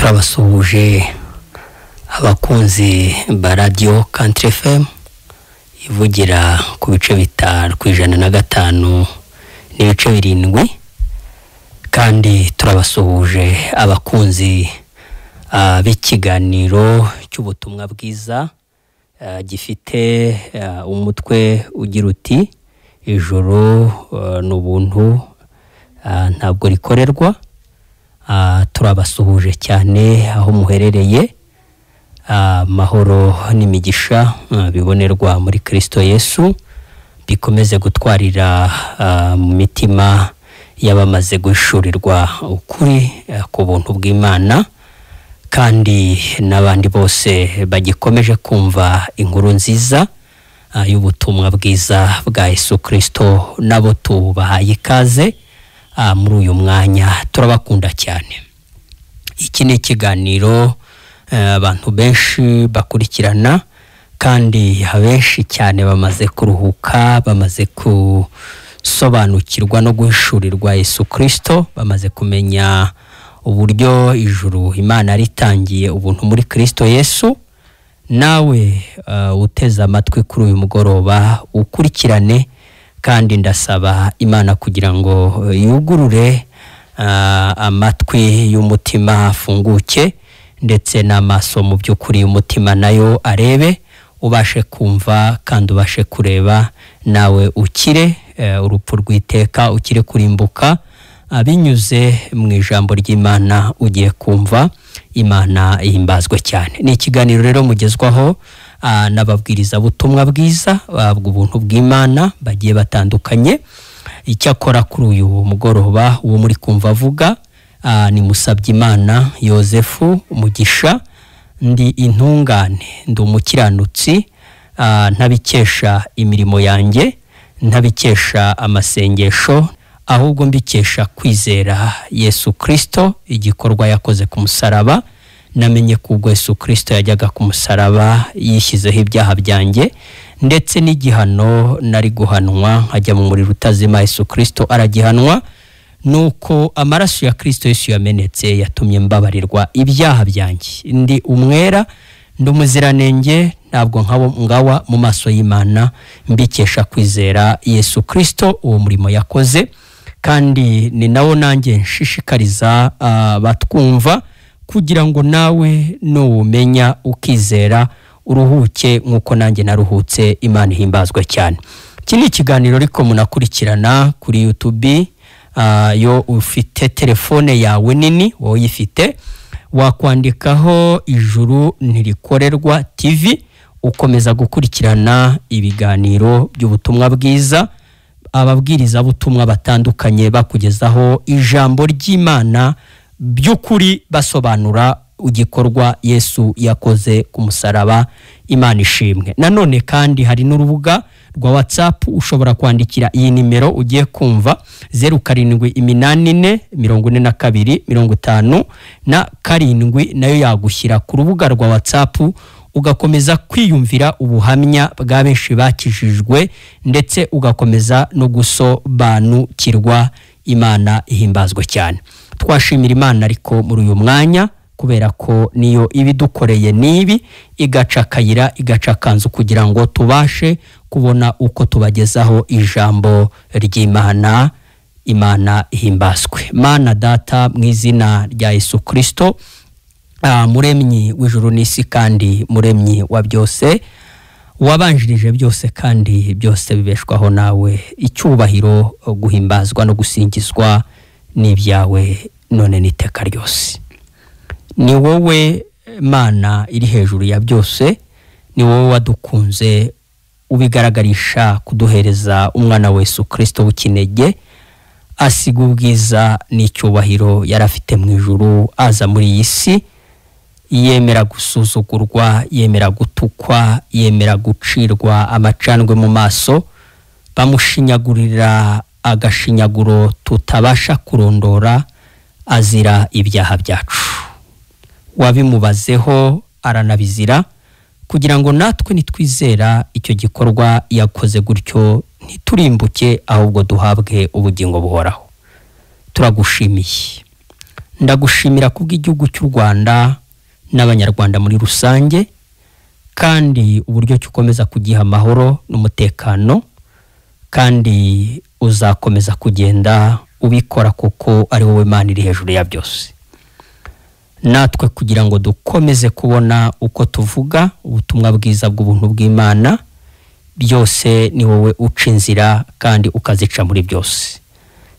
Turabasuhuje abakunzi ba radiyo Country FM ivugira ku bice 5.5.7, kandi turabasuhuje abakunzi b'ikiganiro cy'ubutumwa bwiza gifite umutwe ugira uti ijuru ni ubuntu ntabwo rikorerwa. Turabasuhuje cyane aho muherereye, amahoro n'imigisha bibonerwa muri Kristo Yesu bikomeze gutwarira mu mitima y'abamaze guhishurirwa ukuri ku buntu bw'Imana, kandi n'abandi bose bagikomeje kumva inkuru nziza y'ubutumwa bwiza bwa Yesu Kristo, nabo tubahaye ikaze muri uyu mwanya, turabakunda cyane. Iki ni ikiganiro abantu benshi bakurikirana, kandi abenshi cyane bamaze kuruhuka, bamaze gusobanukirwa no guhishurirwa Yesu Kristo, bamaze kumenya uburyo ijuru Imana ritangiye ubuntu muri Kristo Yesu. Nawe uteze amatwi kuri uyu mugoroba ukurikirane, kandi ndasaba Imana kugira ngo yugurure amatwi y'umutima afunguke, ndetse n'amaso mu by'ukuri y'umutima nayo arebe, ubashe kumva kandi ubashe kureba, nawe ukire urupfu rw'iteka, ukire kurimbuka binyuze mu ijambo ry'Imana ugiye kumva. Imana ihimbazwe cyane. Ni ikiganiro rero mugezwaho n'ababwiriza butumwa bwiza bw'ubuntu bw'Imana bagiye batandukanye. Icyakora kuri uyu mugoroba uwo muri kumva avuga ni Musabyimana Yozefu Mugisha. Ndi intungane, ndi umukiranutsi, ntabikesha imirimo yanjye, ntabikesha amasengesho, ahubwo mbikesha kwizera Yesu Kristo, igikorwa yakoze ku musaraba. Namenye ko ubwo Yesu Kristo yajyaga ku musaraba yishyizeho ibyaha byanjye, ndetse n'igihano nari guhanwa nkajya mu muriro utazima, Yesu Kristo aragihanwa. Nuko amaraso ya Kristo Yesu yamenetse yatumye mbabarirwa ibyaha byanjye. Ndi umwera, ndi umuziranenge, ntabwo ngawa mu maso y'Imana, mbikesha kwizera Yesu Kristo uwo murimo yakoze. Kandi ni nawo nanjye nshishikariza batwumva kugira ngo nawe nuwumenya ukizera uruhuke nk'uko nanjye naruhutse. Imana ihimbazwe cyane. Iki ni ikiganiro ariko munakurikirana kuri YouTube. Yo ufite telefone yawe nini, wowe uyifite, wakwandikaho Ijuru Ntirikorerwa TV, ukomeza gukurikirana ibiganiro by'ubutumwa bwiza, ababwiriza butumwa batandukanye bakugezaho ijambo ry'Imana by'ukuri, basobanura igikorwa Yesu yakoze ku musaraba. Imana ishimwe. Nanone kandi hari n'urubuga rwa WhatsApp ushobora kwandikira iyi nimero ugiye kumva, 0 7 8 4 42 57, nayo yagushyira ku rubuga rwa WhatsApp, ugakomeza kwiyumvira ubuhamya bwa benshi bakijijwe, ndetse ugakomeza no gusobanukirwa. Imana ihimbazwe cyane. Twashimira Imana ariko muri uyu mwanya, kubera ko niyo ibidukoreye nibi, igaca akayira, igaca akanzu kugira ngo tubashe kubona uko tubagezaho ijambo ry'Imana. Imana ihimbazwe. Mana Data, mu izina rya Yesu Kristo, muremyi w'ijuru n'isi kandi muremyi wa byose, wabanjirije byose kandi byose bibeshwaho nawe, icyubahiro, guhimbazwa no gusingizwa n'ibyawe none n'iteka ryose. Ni wowe Mana iri hejuru ya byose, ni wowe wadukunze ubigaragarisha kuduhereza umwana wa Yesu Kristo w'ikinege, asiga ubwiza n'icyubahiro yari afite mu ijuru, aza muri iyi si, yemera gusuzugurwa, yemera gutukwa, yemera gucirwa amacandwe mu maso, bamushinyagurira agashinyaguro tutabasha kurondora, azira ibyaha byacu. Wabimubazeho aranabizira, kugira ngo natwe nitwizera icyo gikorwa yakoze gutyo ntiturimbuke, ahubwo duhabwe ubugingo buhoraho. Turagushimiye. Ndagushimira kubw'igihugu cy'u Rwanda n'Abanyarwanda muri rusange, kandi uburyo cyukomeza kugiha amahoro n'umutekano, kandi uzakomeza kugenda ubikora kuko ari wowe Mana iri hejuru ya byose. Natwe kugira ngo dukomeze kubona uko tuvuga ubutumwa bwiza bw'ubuntu bw'Imana, byose ni wowe uca inzira kandi ukazica muri byose.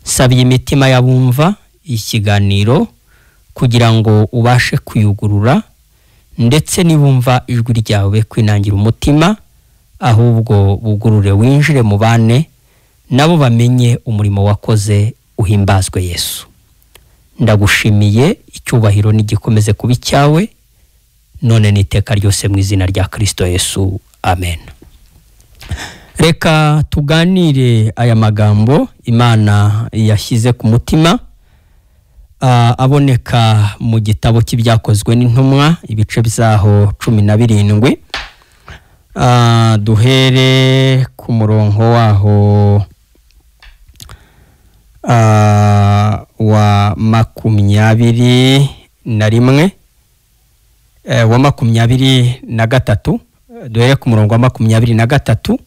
Sabiye imitima y'abumva ikiganiro kugira ngo ubashe kuyugurura, ndetse nibumva ijwi ryawe kwinangira umutima, ahubwo bugurure winjire mu bane nabo bamenye umurimo wakoze, uhimbazwe Yesu. Ndagushimiye, icyubahiro nigikomeze kuba icyawe none n'iteka ryose, mu izina rya Kristo Yesu, amen. Reka tuganire aya magambo Imana yashyize ku mutima, aboneka mu gitabo cy'Ibyakozwe n'Intumwa, ibice byaho 17. Duhere ku murongo waho wa 21, wa 23. Duhere ku murongo wa 23,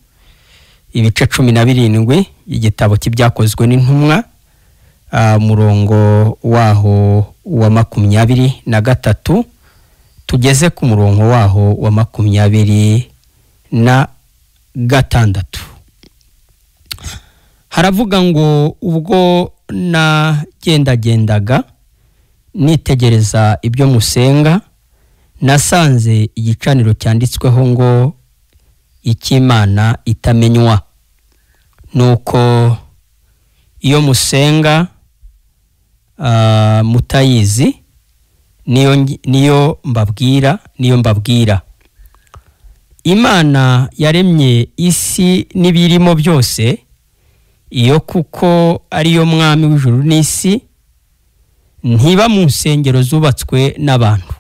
ibice 17 igitabo cy'Ibyakozwe n'Intumwa, umurongo waho wa 23 tugeze ku murongo waho wa 26. Haravuga ngo: ubwo nagendagendaga nitegereza ibyo musenga, nasanze igicaniro cyanditsweho ngo icy'Imana itamenywa. Nuko iyo musenga mutayizi, niyo mbabwira. Imana yaremye isi n'ibirimo byose, iyo kuko ariyo mwami w'ijuru n'isi, ntiba mu nsengero zubatswe n'abantu,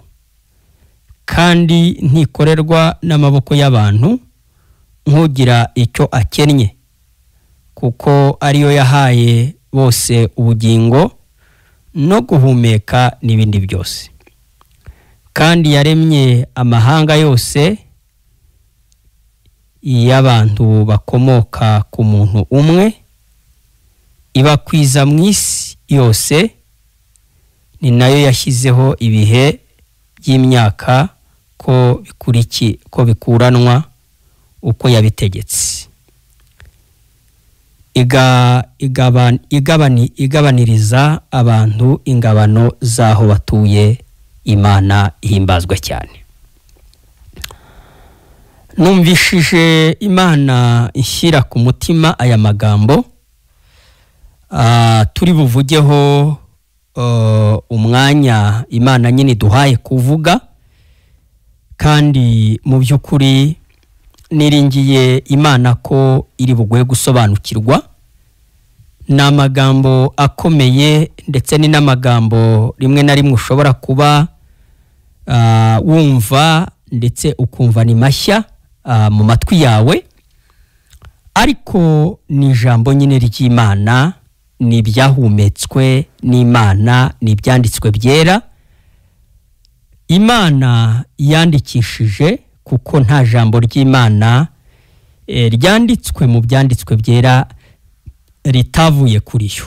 kandi ntikorerwa n'amaboko y'abantu nk'ugira icyo akennye, kuko ariyo yahaye bose ubugingo no guhumeka n'ibindi byose. Kandi yaremye amahanga yose y'abantu bakomoka ku muntu umwe, ibakwiza mu isi yose. Ni nayo yashyizeho ibihe by'imyaka ko bikuranwa uko yabitegetse, igabaniriza abantu ingabano z'aho batuye. Imana ihimbazwe cyane. Numvishije Imana ishyira ku mutima aya magambo turi buvugeho umwanya Imana nyine duhaye kuvuga, kandi mu by'ukuri niringiye Imana ko iri buguhe gusobanukirwa. Ni amagambo akomeye, ndetse ni n'amagambo rimwe na rimwe ushobora kuba wumva ndetse ukumva ni mashya mu matwi yawe, ariko ni ijambo nyine ry'Imana, ni ibyahumetswe n'Imana, ni ibyanditswe byera Imana yandikishije, kuko nta jambo ry'Imana ryanditswe mu byanditswe byera ritavuye kuri yo.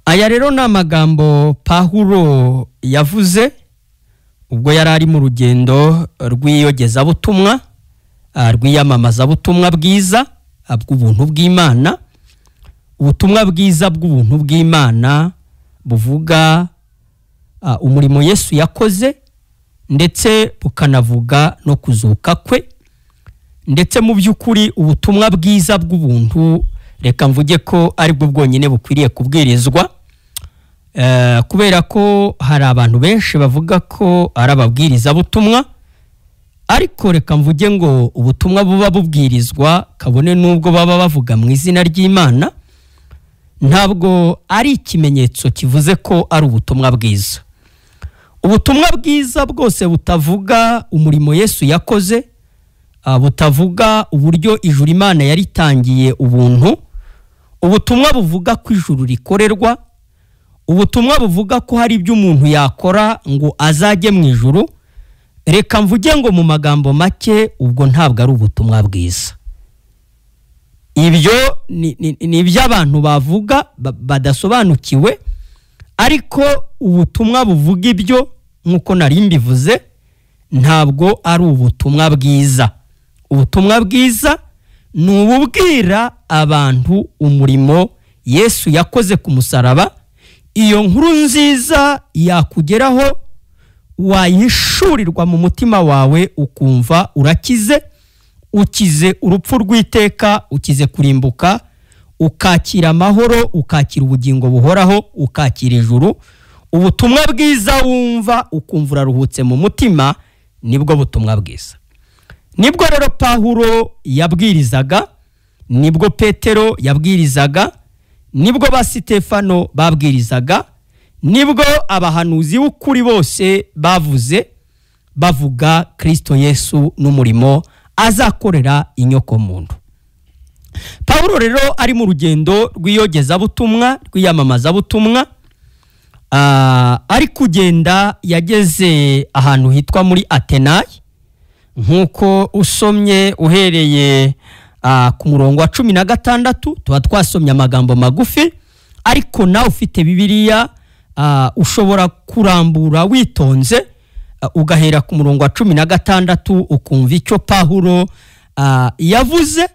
Aya rero ni amagambo Pawulo yavuze ubwo yari ari mu rugendo rw'iyogezabutumwa, rw'iyamamazabutumwa bwiza bw'ubuntu bw'Imana. Ubutumwa bwiza bw'ubuntu bw'Imana buvuga umurimo Yesu yakoze, ndetse bukanavuga no kuzuka kwe, ndetse mu by'ukuri ubutumwa bwiza bw'ubuntu reka mvuge ko ari bwo bwonyine bukwiriye kubwirizwa, kubera ko hari abantu benshi bavuga ko ari ababwiriza butumwa, ariko reka mvuge ngo ubutumwa buba bubwirizwa kabone nubwo baba bavuga mu izina ry'Imana, ntabwo ari ikimenyetso kivuze ko ari ubutumwa bwiza. Ubutumwa bwiza bwose butavuga umurimo Yesu yakoze, butavuga uburyo ijuru Imana yaritangiye ubuntu, ubutumwa buvuga ko ijuru rikorerwa, Ubutumwa buvuga ko hari ibyo umuntu yakora ngo azajye mu ijuru, reka mvuge ngo mu magambo make, ubwo ntabwo ari ubutumwa bwiza. Ibyo ni iby'abantu bavuga badasobanukiwe, ariko ubutumwa buvuga ibyo nk'uko nari mbivuze ntabwo ari ubutumwa bwiza. Ubutumwa bwiza ni ububwira abantu umurimo Yesu yakoze ku musaraba. Iyo nkuru nziza yakugeraho, wayishurirwa mu mutima wawe, ukumva urakize, ukize urupfu rw'iteka, ukize kurimbuka, ukakira amahoro, ukakira ubugingo buhoraho, ukakira ijuru. Ubutumwa bwiza wumva ukumva uraruhutse mu mutima, nibwo butumwa bwiza. Nibwo rero Pawulo yabwirizaga, nibwo Petero yabwirizaga, nibwo ba Sitefano babwirizaga, nibwo abahanuzi b'ukuri bose bavuze, bavuga Kristo Yesu n'umurimo azakorera inyokomuntu. Pawulo rero ari mu rugendo rw'iyogezabutumwa, rw'iyamamazabutumwa, ari kugenda yageze ahantu hitwa muri Atenayi, nk'uko usomye uhereye ku murongo wa 16, tuba twasomye amagambo magufi, ariko nawe ufite Bibiliya ushobora kurambura witonze, ugahera ku murongo wa 16 ukumva icyo Pawulo yavuze.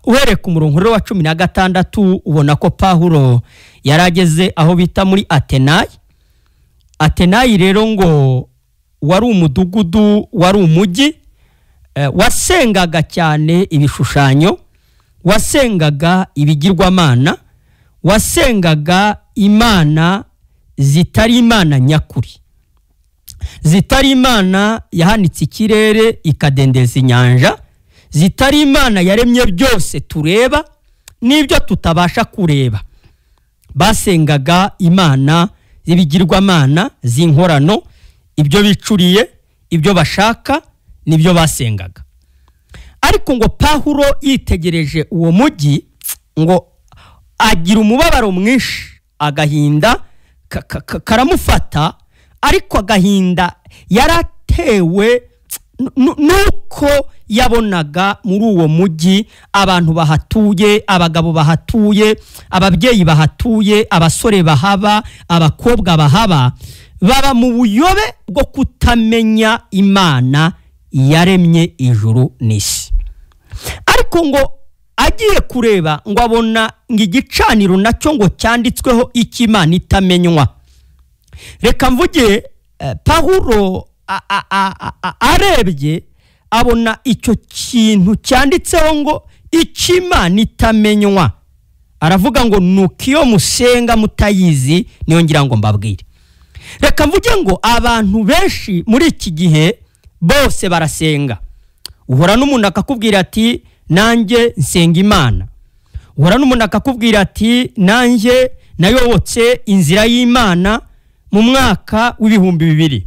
Uhereye ku murongo wa 16 ubona ko Pawulo yarageze aho bita muri Atenayi. Atenayi rero ngo wari umudugudu, wari umujyi wasengaga cyane ibishushanyo, wasengaga ibigirwamana, wasengaga imana zitari imana nyakuri, zitari imana yahanitse ikirere ikadendeza inyanja, zitari imana yaremye byose tureba n'ibyo tutabasha kureba. Basengaga imana z'ibigirwamana z'inkorano, ibyo bicuriye, ibyo bashaka nibyo basengaga. Ariko ngo Pawulo yitegereje uwo mujyi ngo agira umubabaro mwinshi, agahinda karamufata, ariko agahinda yaratewe nuko yabonaga muri uwo mujyi abantu bahatuye, abagabo bahatuye, ababyeyi bahatuye, abasore bahaba, abakobwa bahaba, baba mu buyobe bwo kutamenya Imana yaremye ijuru n'isi. Ariko ngo agiye kureba ngo abona ngo igicaniro nacyo ngo cyanditsweho icy'Imana itamenywa. Reka mvuge, Pawulo arebye abona icyo kintu cyanditseho ngo icy'Imana itamenywa, aravuga ngo nuko iyo musenga mutayizi niyo ngira ngo mbabwire. Reka mvuge ngo abantu benshi muri iki gihe bose barasenga. Uhora n'umuntu akakubwira ati nanjye nsenga Imana, uhora n'umuntu akakubwira ati nanjye nayobotse inzira y'Imana mu mwaka w'2000,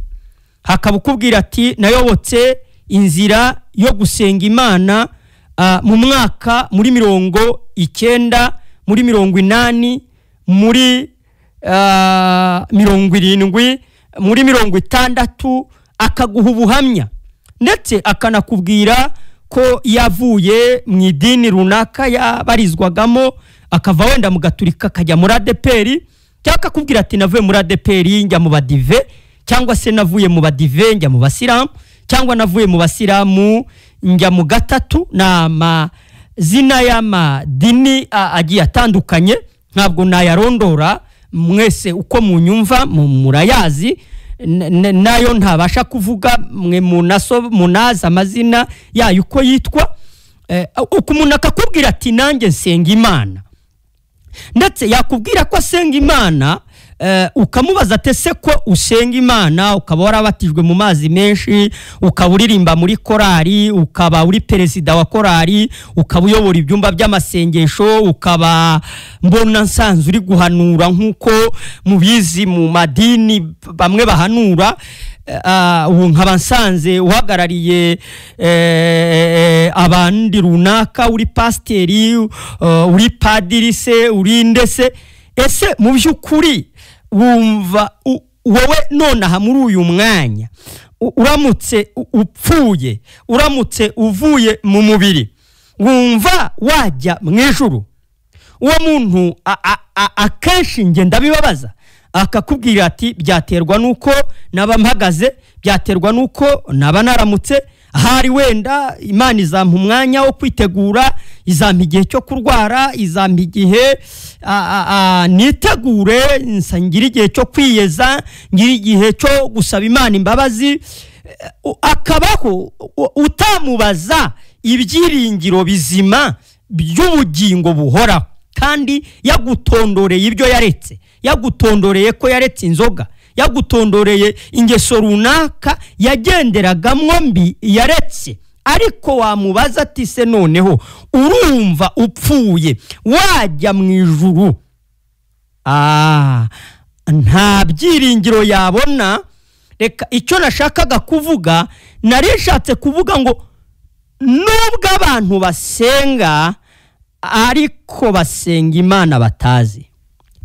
hakaba ukubwira ati nayobotse inzira yo gusenga Imana mu mwaka muri 90, muri 80, muri 70, muri 60, akaguha ubuhamya, ndetse akanakubwira ko yavuye mu idini runaka yabarizwagamo, akava wenda mu Gaturika akajya muri ADPR, cyangwa akakubwira ati navuye muri ADPR njya mu Badive, cyangwa se navuye mu Badive njya mu Basilamu, cyangwa navuye mu Basilamu njya mu Gatatu. Ni amazina y'amadini agiye atandukanye, ntabwo nayarondora mwese uko munyumva murayazi, nayo ntabasha kuvuga, mwe munazi amazina yayo uko yitwa. Uko umuntu akakubwira ati nanjye nsenga Imana, ndetse yakubwira ko asenga Imana, ukamubaza ati ese ko usenga Imana, ukaba warabatijwe mu mazi menshi, ukaba uririmba muri korali, ukaba uri perezida wa korali, ukaba uyobora ibyumba by'amasengesho, ukaba mbona nsanzwe uri guhanura nk'uko mubizi mu madini bamwe bahanura, ubu nkaba nsanze uhagarariye abandi runaka, uri pasiteri, uri padiri se, uri ndese. Ese mu by'ukuri wumva wowe nonaha muri uyu mwanya uramutse upfuye, uramutse uvuye mu mubiri, wumva wajya mu ijuru? Uwo muntu akenshi njye ndabibabaza, akakubwira ati byaterwa nuko naba mpagaze, byaterwa nuko naba naramutse, ahari wenda Imana izampa umwanya wo kwitegura, izampa igihe cyo kurwara, izampa igihe nitegure, ngira igihe cyo kwiyeza, ngira igihe cyo gusaba Imana imbabazi. Akabaho utamubaza ibyiringiro bizima by'ubugingo buhoraho, kandi yagutondoreye ibyo yaretse, yagutondoreye ko yaretse inzoga, yagutondoreye ingeso runaka yagenderagamo mbi yaretse. Ariko wamubaza ati se noneho urumva upfuye wajya mu ijuru? Nta byiringiro yabona. Reka icyo nashakaga kuvuga, narishatse kuvuga ngo nubwo abantu basenga ariko basenga Imana batazi.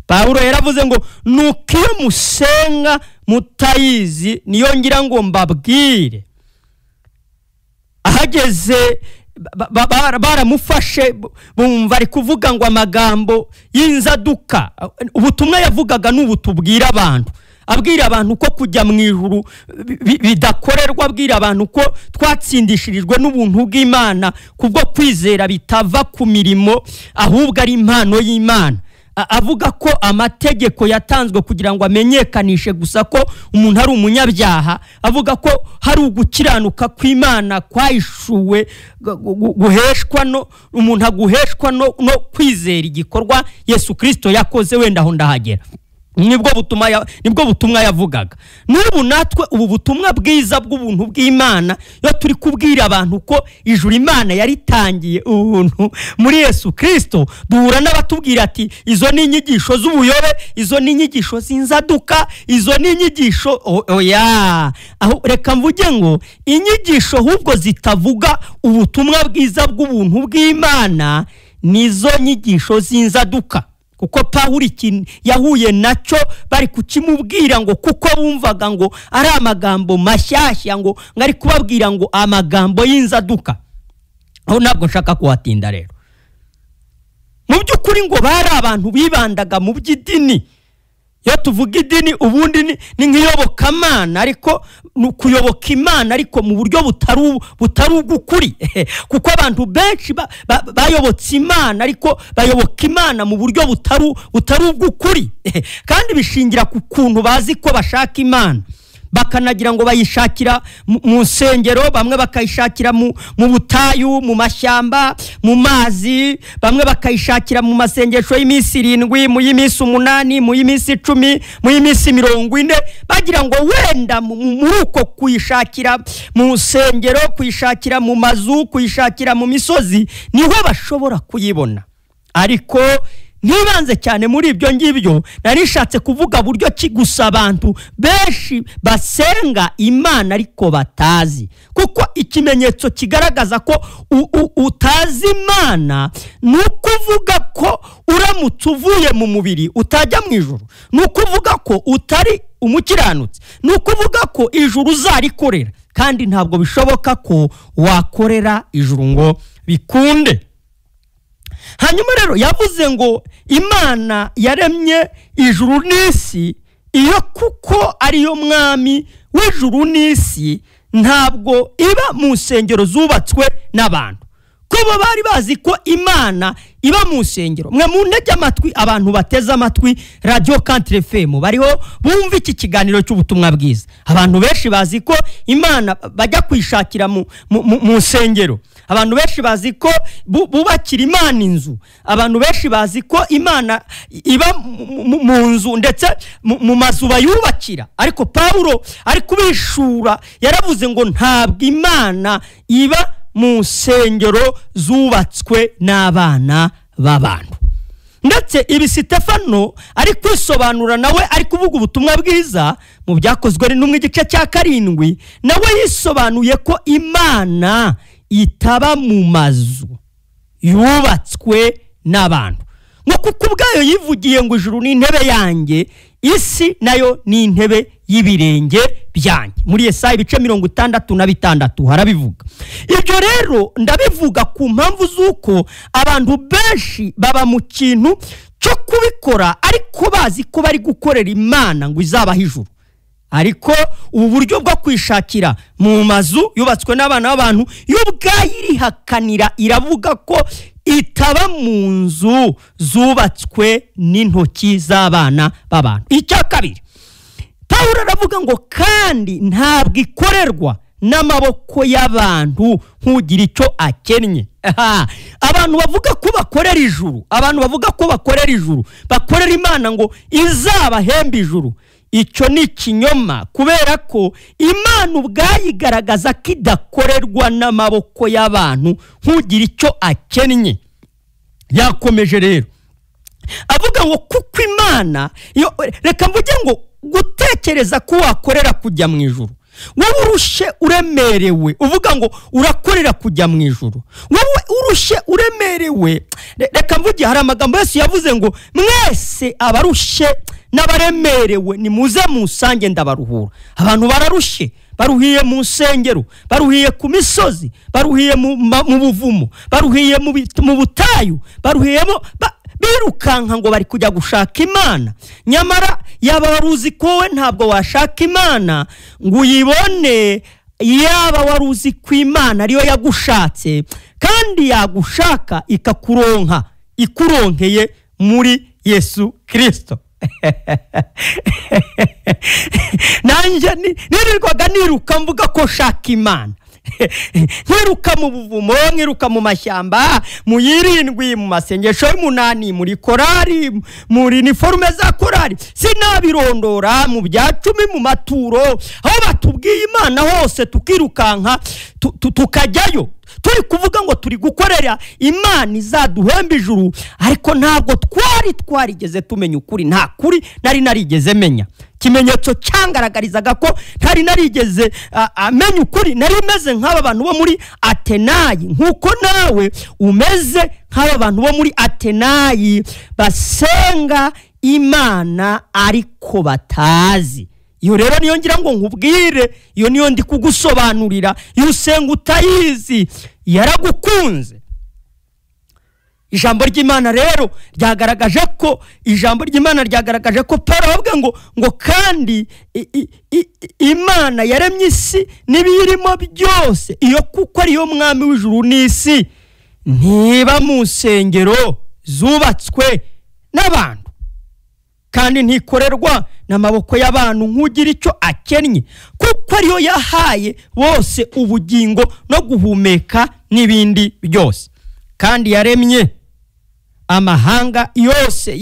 Pawulo yaravuze ngo nuko iyo musenga mutayizi niyo ngira ngo mbabwire. Ahageze baramufashe bumva ari kuvuga ngo amagambo y'inzaduka. Ubutumwa yavugaga n'ubu tubwira abantu, abwira abantu ko kujya mu ijuru bidakorerwa, abwira abantu ko twatsindishirijwe n'ubuntu bw'Imana kubwo kwizera bitava ku mirimo ahubwo ari impano y'Imana. Avuga ko amategeko yatanzwe kugira ngo amenyekanishe gusa ko umuntu ari umunyabyaha, avuga ko hari ugukiranuka kw'Imana kwahishuwe guheshwa no umuntu aguheshwa no kwizera igikorwa Yesu Kristo yakoze. Wenda aho ndahagera, nibwo butumwa yavugaga. N'ubu natwe ubu butumwa bwiza bw'ubuntu bw'Imana, iyo turi kubwira abantu ko ijuru Imana yaritangiye ubuntu muri Yesu Kristo, duhura n'abatubwira ati izo ni inyigisho z'ubuyobe, izo ni inyigisho z'inzaduka, izo ni inyigisho oya. Aho reka mvuge ngo inyigisho ahubwo zitavuga ubutumwa bwiza bw'ubuntu bw'Imana nizo nyigisho z'inzaduka. Kuko Pawulo yahuye nacyo bari kukimubwira ngo kuko bumvaga ngo ari amagambo mashyashya, ngo ngari kubabwira ngo amagambo y'inzaduka. Aho ntabwo nshaka kuhatinda rero. Mu by'ukuri ngo bari abantu bibandaga mu by'idini. Iyo tuvuga idini ubundi ni nk'iyobokamana, ariko ni ukuyoboka Imana ariko mu buryo butari ubw'ukuri. Kuko abantu benshi bayobotse Imana ariko bayoboka Imana mu buryo butari ubw'ukuri, kandi bishingira ku kuntu bazi ko bashaka Imana, bakanagira ngo bayishakira mu nsengero, bamwe bakayishakira mu butayu, mu mashyamba, mu mazi, bamwe bakayishakira mu masengesho y'iminsi 7, mu y'iminsi 8, mu y'iminsi 10, mu y'iminsi 40, bagira ngo wenda muri uko kuyishakira mu nsengero, kuyishakira mu mazu, kuyishakira mu misozi niho bashobora kuyibona. Ariko ntibanze cyane muri ibyo ngibyo, narishatse kuvuga buryo ki gusa abantu benshi basenga Imana ariko batazi. Kuko ikimenyetso kigaragaza ko utazi Imana ni ukuvuga ko uramutse uvuye mu mubiri utajya mu ijuru, ni ukuvuga ko utari umukiranutsi, ni ukuvuga ko ijuru uzarikorera, kandi ntabwo bishoboka ko wakorera ijuru ngo bikunde. Hanyuma rero yavuze ngo Imana yaremye ijuru n'isi, iyo kuko ariyo mwami w'ijuru n'isi ntabwo iba mu nsengero zubatswe n'abantu. Kubo bari bazi ko Imana iba mu nsengero. Mwe muntege amatwi, abantu bateze amatwi Radio Country FM bariho bumva iki kiganiro cy'ubutumwa bwiza. Abantu benshi bazi ko Imana bajya kwishakira mu nsengero. Abantu benshi bazi ko bubakira Imana inzu. Abantu benshi bazi ko Imana iba mu nzu ndetse mu mazu bayubakira. Ariko Pawulo ari kubishura yaravuze ngo ntabwo Imana iba mu nsengero zubatswe n'abana b'abantu. Ndetse ibi Sitefano ari kwisobanura nawe ari kuvuga ubutumwa bwiza mu byakozwe n'intumwa igice cya 7, nawe yisobanuye ko Imana itaba mu mazu yubatswe n'abantu. Ngo kuko ubwayo yivugiye ngo ijuru ni intebe yanjye, isi nayo ni intebe y'ibirenge byanjye. Muri Yesaya ibice 66 harabivuga. Ibyo rero ndabivuga ku mpamvu z'uko abantu benshi baba mu kintu cyo kubikora ariko bazi ko bari gukorera Imana ngo izabaha ijuru. Ariko ubu buryo bwo kwishakira mu mazu yubatswe n'abana b'abantu, yo ubwayo irihakanira, iravuga ko itaba mu nzu zubatswe n'intoki z'abana b'abantu. Icya kabiri, Pawulo aravuga ngo kandi ntabwo ikorerwa n'amaboko y'abantu nk'ugira icyo akennye. Abantu bavuga ko bakorera ijuru, abantu bavuga ko bakorera ijuru, bakorera Imana ngo izabahembe ijuru, icyo ni ikinyoma, kubera ko Imana ubwayo igaragaza ko idakorerwa n'amaboko y'abantu nk'ugira icyo akennye. Yakomeje rero avuga ngo kuko Imana, reka mvuge ngo gutekereza ko wakorera kujya mu ijuru, wowe urushe uremerewe uvuga ngo urakorera kujya mu ijuru, wowe urushe uremerewe. Reka mvuge, hari amagambo Yesu yavuze ngo mwese abarushe n'abaremerewe nimuze musange ndabaruhura. Abantu bararushe, baruhiye mu nsengero, baruhiye ku misozi, baruhiye mu buvumo, baruhiye mu butayu, baruhiyemo birukanka ngo bari kujya gushaka Imana. Nyamara yaba waruzi ko we ntabwo washaka Imana ngo uyibone, yaba waruzi ko Imana ariyo yagushatse, kandi yagushaka ikakuronka, ikuronkeye muri Yesu Kristo. Nanjye nirirwaga niruka mvuga ko shaka Imana, nkiruka mu buvumo, nkiruka mu mashyamba, mu yirindwi, mu masengesho y'umunani, muri korari, muri niforume za korari, sinabirondora, mu bya cumi, mu maturo, aho batubwiye Imana hose tukirukanka tukajyayo, turi kuvuga ngo turi gukorera Imana izaduhemba ijuru, ariko ntabwo twari twarigeze tumenya ukuri. Nta kuri nari narigeze menya. Ikimenyetso cyangaragarizaga ko ntari narigeze amenya ukuri, nari meze nk'aba bantu bo muri Atenayi, nkuko nawe umeze nk'aba bantu bo muri Atenayi basenga Imana ariko batazi. Iyo rero niyo ngira ngo nkubwire, iyo niyo ndi kugusobanurira. Iyo usenga utayizi, yaragukunze. Ijambo ry'Imana rero ryagaragaje ko, ijambo ry'Imana ryagaragaje ko Pawulo avuga ngo kandi Imana yaremye isi n'ibiyirimo byose, iyo kuko ariyo mwami w'ijuru n'isi, ntiba mu nsengero zubatswe n'abantu, kandi ntikorerwa n'amaboko y'abantu nk'ugira icyo akennye, kuko ariyo yahaye bose ubugingo no guhumeka n'ibindi byose. Kandi yaremye amahanga yose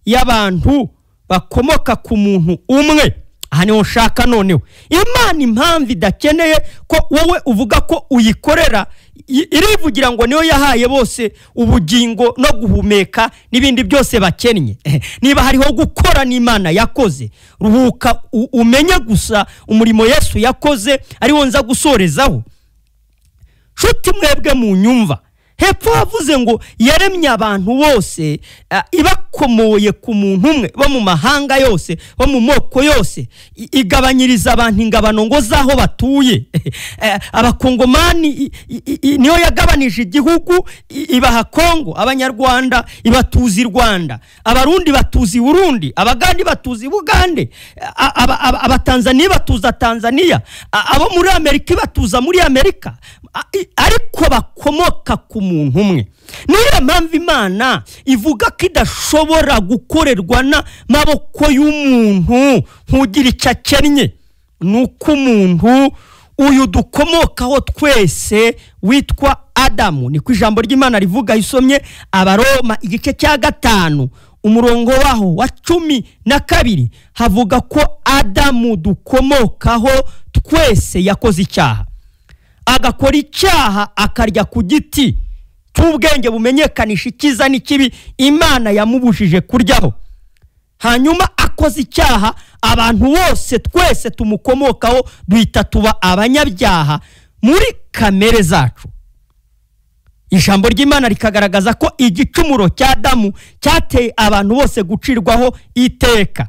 y'abantu bakomoka ku muntu umwe. Aha niho nshaka noneho. Imana impamvu idakeneye ko wowe uvuga ko uyikorera, irivugira ngo niyo yahaye bose ubugingo no guhumeka n'ibindi byose bakennye. Niba hariho gukora n'Imana yakoze, ruhuka umenye gusa umurimo Yesu yakoze ariwo nza gusorezaho. Nshuti mwebwe mu nyumva, hepfo havuze ngo yaremye abantu bose ibakomoye ku muntu umwe, bo mu mahanga yose, bo mu moko yose, igabanyiriza abantu ingabano ngo zaho batuye. Abakongomani niyo yagabanije igihugu ibaha Kongo, Abanyarwanda ibatuzi Rwanda, Abarundi batuzi Burundi, Abagande batuzi Bugande, Abatanzania batuza Tanzania, abo muri Amerika batuza muri Amerika, ariko bakomoka ku muntu umwe. Niyo mpamvu Imana ivuga ko idashobora gukorerwa n'amaboko y'umuntu nk'ugira icyo akennye. Nuko umuntu uyu dukomokaho twese witwa Adamu, niko ijambo ry'Imana rivuga. Isomye Abaroma igice cya 5 umurongo waho wa 12, havuga ko Adamu dukomokaho twese yakoze icyaha, agakora icyaha akarya ku giti cy'ubwenge bumenyekanisha icyiza n'ikibi Imana yamubujije kuryaho. Hanyuma akoze icyaha, abantu bose twese tumukomokaho duhita tuba abanyabyaha muri kamere zacu. Ijambo ry'Imana rikagaragaza ko igicumuro cya Adamu cyateye abantu bose gucirwaho iteka.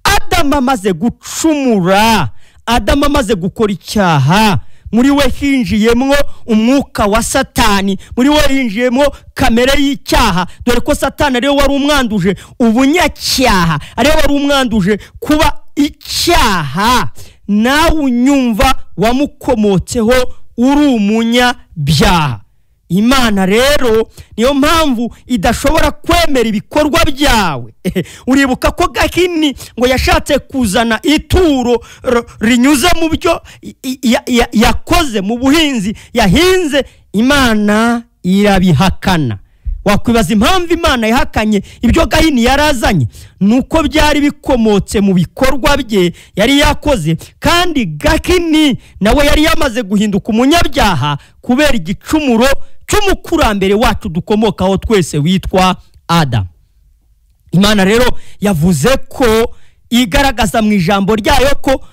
Adamu amaze gucumura, Adamu amaze gukora icyaha, muri we hinjiyemwo umwuka wa Satani, muri we hinjiyemwo kamere y'icyaha, dore ko Satani ariwe wari umwanduje ubunyacyaha, ariwe wari umwanduje kuba icyaha. Nawe unyumva wamukomotseho uri umunyabyaha. Imana rero niyo mpamvu idashobora kwemera ibikorwa byawe. Uribuka ko Gahini ngo yashatse kuzana ituro rinyuze mu byo yakoze mu buhinzi yahinze, Imana irabihakana. Wakwibaza impamvu Imana yahakanye ibyo Gahini yarazanye? Nuko byari bikomotse mu bikorwa bye yari yakoze, kandi Gahini nawe yari yamaze guhinduka umunyabyaha kubera igicumuro cy'umukurambere wacu dukomokaho twese witwa Adamu. Imana rero yavuze ko igaragaza mu ijambo ryayo ko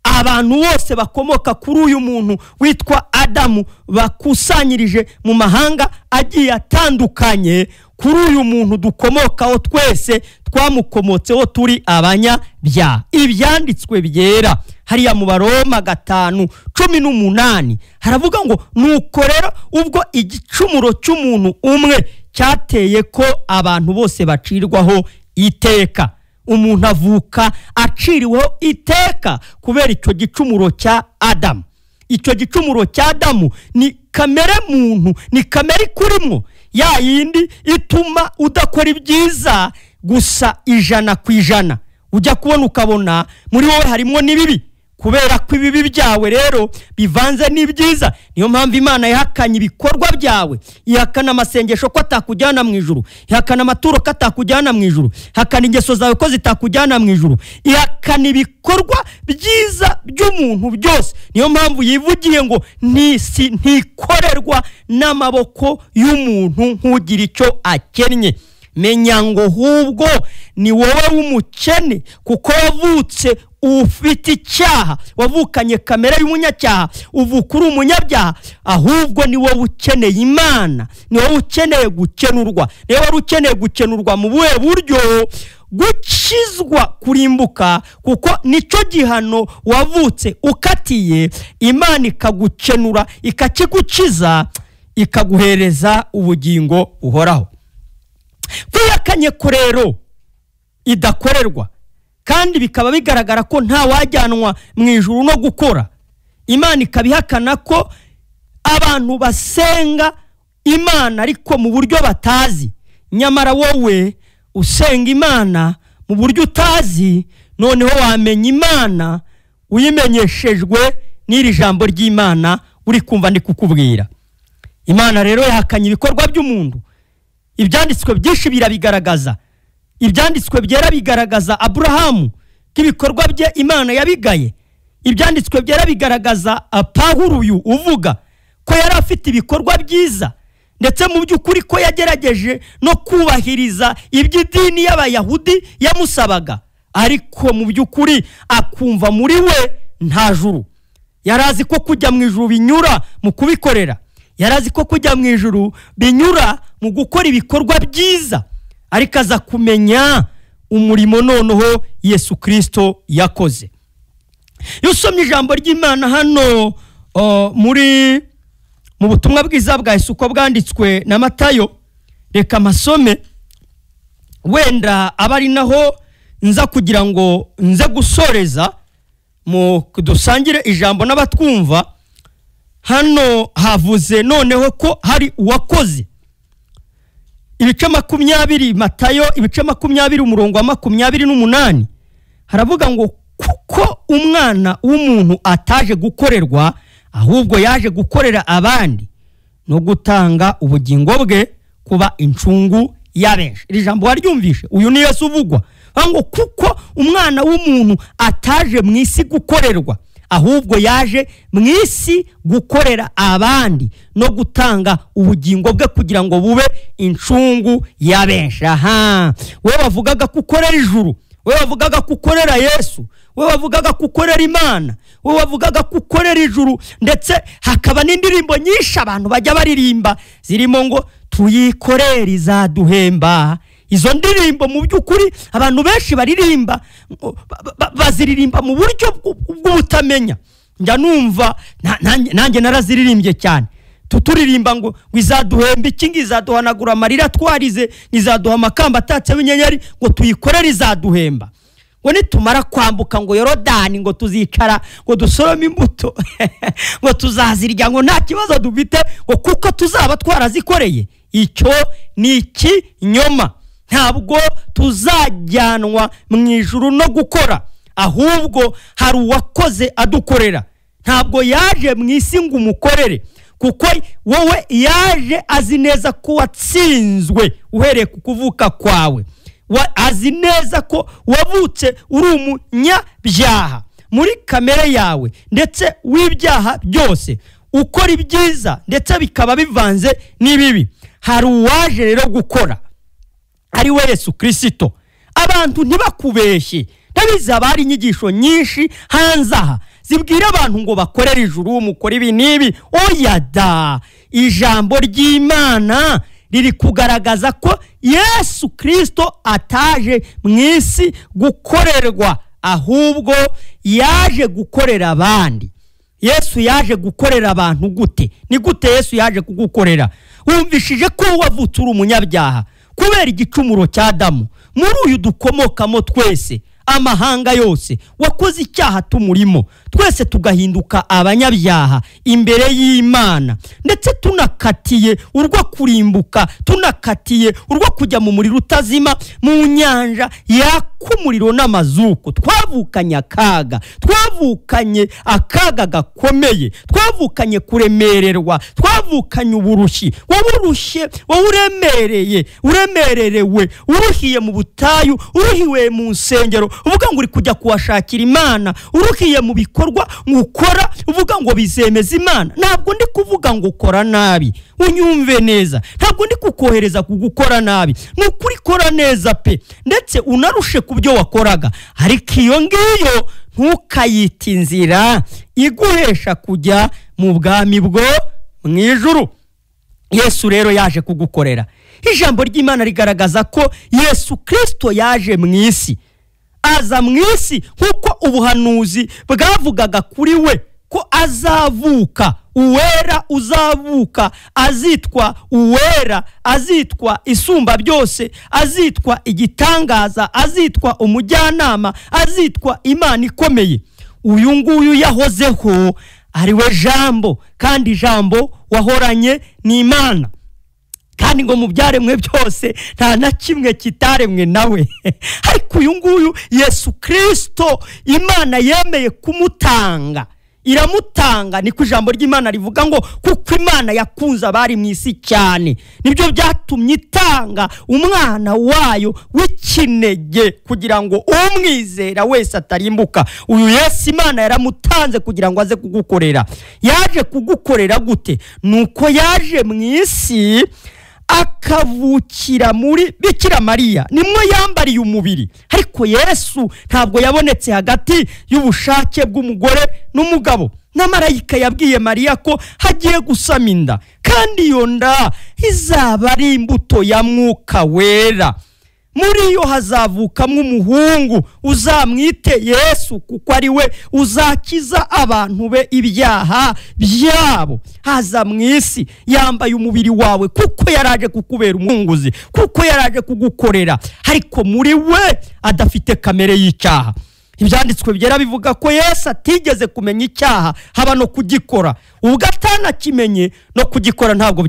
abantu bose bakomoka kuri uyu muntu witwa Adamu bakusanyirije mu mahanga agiye atandukanye, kuri uyu muntu dukomokaho twese twamukomotseho turi abanyabyaha. Ibyanditswe byera hariya mu Baroma 5:18 haravuga ngo nuko rero ubwo igicumuro cy'umuntu umwe cyateye ko abantu bose bacirwaho iteka, umuntu avuka aciriweho iteka kubera icyo gicumuro cya Adamu. Icyo gicumuro cya Adamu ni kamere muntu, ni kamere ikurimo ya yindi ituma udakora ibyiza gusa 100%. Ujya kubona ukabona muri wowe harimo n'ibibi, kubera ko ibibi byawe rero bivanze n'ibyiza. Niyo mpamvu Imana yahakanye ibikorwa byawe, ihakana amasengesho ko atakujyana mu ijuru, ihakana amaturo ko atakujyana mu ijuru, ihakana ingeso zawe ko zitakujyana mu ijuru, ihakana ibikorwa byiza by'umuntu byose. Niyo mpamvu yivugiye ngo ntikorerwa n'amaboko y'umuntu nk'ugira icyo akennye. Menya ngo hubwo ni wowe w'umukene, kuko wavutse ufite icyaha, wavukanye kamere y'umunyacyaha, uvuka uri umunyabyaha. Ahubwo ni wowe ukeneye Imana, ni wowe ukeneye gukenurwa. Niba wari ukeneye gukenurwa mu buhe buryo? Gukizwa kurimbuka, kuko nicyo gihano wavutse ukatiye. Imana ikagukenura, ikakigukiza, ikaguhereza ubugingo uhoraho. Kwihakanye ko rero idakorerwa, kandi bikaba bigaragara ko nta wajyanwa mu ijuru no gukora, Imana ikabihakana ko abantu basenga Imana ariko mu buryo batazi. Nyamara wowe usenga Imana mu buryo utazi, noneho wamenya Imana uyimenyeshejwe n'iri jambo ry'Imana uri kumva ndi kukubwira. Imana rero yahakanye ibikorwa by'umuntu. Ibyanditswe byinshi birabigaragaza. Ibyanditswe byera bigaragaza Aburahamu ko ibikorwa bye Imana yabigaye. Ibyanditswe byera bigaragaza Pawulo uyu uvuga ko yari afite ibikorwa byiza, ndetse mu by'ukuri ko yagerageje no kubahiriza iby'idini y'Abayahudi yamusabaga, ariko mu by'ukuri akumva muri we nta juru. Yarazi ko kujya mu ijuru binyura mu kubikorera, yarazi ko kujya mu ijuru binyura mu gukora ibikorwa byiza, ariko aza kumenya umurimo noneho Yesu Kristo yakoze. Iyo usomye ijambo ry'Imana hano muri mu butumwa bwiza bwa Yesu uko bwanditswe na Matayo, reka masome wenda abari naho nza kugira ngo nze gusoreza mu dusangire ijambo n'abatwumva. Hano havuze noneho ko hari uwakoze. Ibice 20 Matayo ibice 20 umurongo wa 28 haravuga ngo kuko umwana w'umuntu ataje gukorerwa, ahubwo yaje gukorera abandi no gutanga ubugingo bwe kuba incungu ya benshi. Iri jambo waryumvishe, uyu ni Yesu uvugwa ngo kuko umwana w'umuntu ataje mu isi gukorerwa, ahubwo yaje mu isi gukorera abandi no gutanga ubugingo bwe kugira ngo bube incungu ya benshi. Aha we bavugaga ko ukorera ijuru, We wavugaga ko ukorera Yesu, we wavugaga ko ukorera Imana, we wavugaga ko ukorera ijuru. Ndetse hakaba n'indirimbo nyinshi abantu bajya baririmba zirimo ngo tuyikorere izaduhemba. Izo ndirimbo mu by'ukuri abantu benshi baririmba baziririmba mu buryo bw'ubutamenya. Njya numva nanjye naraziririmbye cyane. Tuturirimba ngo izaduhemba iki, ngo izaduhanagura amarira twarize, izaduha amakamba atatse w'inyenyeri, ngo tuyikorere izaduhemba, ngo nitumara kwambuka ngo Yorodani ngo tuzicara ngo dusorome imbuto ngo tuzazirya ngo nta kibazo dufite, ngo kuko tuzaba twarazikoreye. Icyo ni ikinyoma. Ntabwo tuzajyanwa mu ijuru no gukora, ahubwo hari uwakoze adukorera. Ntabwo yaje mu isi ngo umukorere, kuko wowe yaje azi neza ko watsinzwe uhereye ku kuvuka kwawe. Azi neza ko wavutse uri umunyabyaha muri kamere yawe, ndetse w'ibyaha byose, ukora ibyiza ndetse bikaba bivanze n'ibibi. Hari uwaje rero gukora, ari we Yesu Kristo. Abantu ntibakubeshye. Ndabizi haba hari inyigisho nyinshi hanze aha zibwira abantu ngo bakorere ijuru, mukore ibi n'ibi. Oya da, ijambo ry'Imana riri kugaragaza ko Yesu Kristo ataje mu isi gukorerwa, ahubwo yaje gukorera abandi. Yesu yaje gukorera abantu gute? Ni gute Yesu yaje kugukorera? Wumvishije ko wavutse uri umunyabyaha kubera igicumuro cya Adamu. Muri uyu dukomokamo twese, amahanga yose wakoze icyaha tumurimo, twese tugahinduka abanyabyaha imbere y'Imana, ndetse tunakatiye urwo kurimbuka, tunakatiye urwo kujya mu muriro utazima, mu nyanja yaka umuriro n'amazuko. Twavukanye akaga, twavukanye akaga gakomeye, twavukanye kuremererwa, twavukanye uburushyi. Wowe urushye, wowe uremereye, uremererewe, uruhiye mu butayu, uruhiwe mu nsengero, uvuga ngo uri kujya kuwashakira Imana, uruhiye mu bikorwa ukora, uvuga ngo bizemeza Imana. Ntabwo ndi kuvuga ngo ukora nabi, unyumve neza. Ntabwo ndi kukohereza kugukora nabi, ni ukuri kora neza pe, ndetse unarushe ku byo wakoraga. Ariko iyo ngiyo ntukayite inzira iguhesha kujya mu bwami bwo mu ijuru. Yesu rero yaje kugukorera. Ijambo ry'Imana rigaragaza ko Yesu Kristo yaje mu isi, aza mu isi nk'uko ubuhanuzi bwavugaga kuri we ko azavuka uwera, uzavuka azitwa uwera, azitwa isumba byose, azitwa igitangaza, azitwa umujyanama, azitwa Imana ikomeye. Uyu nguyu yahozeho ari we Jambo, kandi Jambo wahoranye n'Imana, kandi ngo mu byaremwe byose nta na kimwe kitaremwe nawe. Ariko uyu nguyu Yesu Kristo Imana yemeye kumutanga, iramutanga. Niko ijambo ry'Imana rivuga ngo kuko Imana yakunze abari mu isi cyane, nibyo byatumye itanga umwana wayo w'ikinege kugira ngo umwizera wese atarimbuka. Uyu Yesu Imana yaramutanze kugira ngo aze kugukorera. Yaje kugukorera gute? Nuko yaje mu isi akavukira muri Bikira Mariya, nimwo yambariye umubiri. Ariko Yesu ntabwo yabonetse hagati y'ubushake bw'umugore n'umugabo. Na marayika yabwiye Mariya ko hagiye gusama inda, kandi iyo nda izaba ari imbuto ya Mwuka Wera. Muri yo hazavukamwo umuhungu uzamwite Yesu, kuko ari we uzakiza abantu be ibyaha byabo. Haza mu isi yambaye umubiri wawe, kuko yaraje kukubera umwunguzi, kuko yaraje kugukorera, ariko muri we adafite kamere y'icyaha. Ibyanditswe byera bivuga ko Yesu atigeze kumenya icyaha haba no kugikora. Ubwo atanakimenye no kugikora ntabwo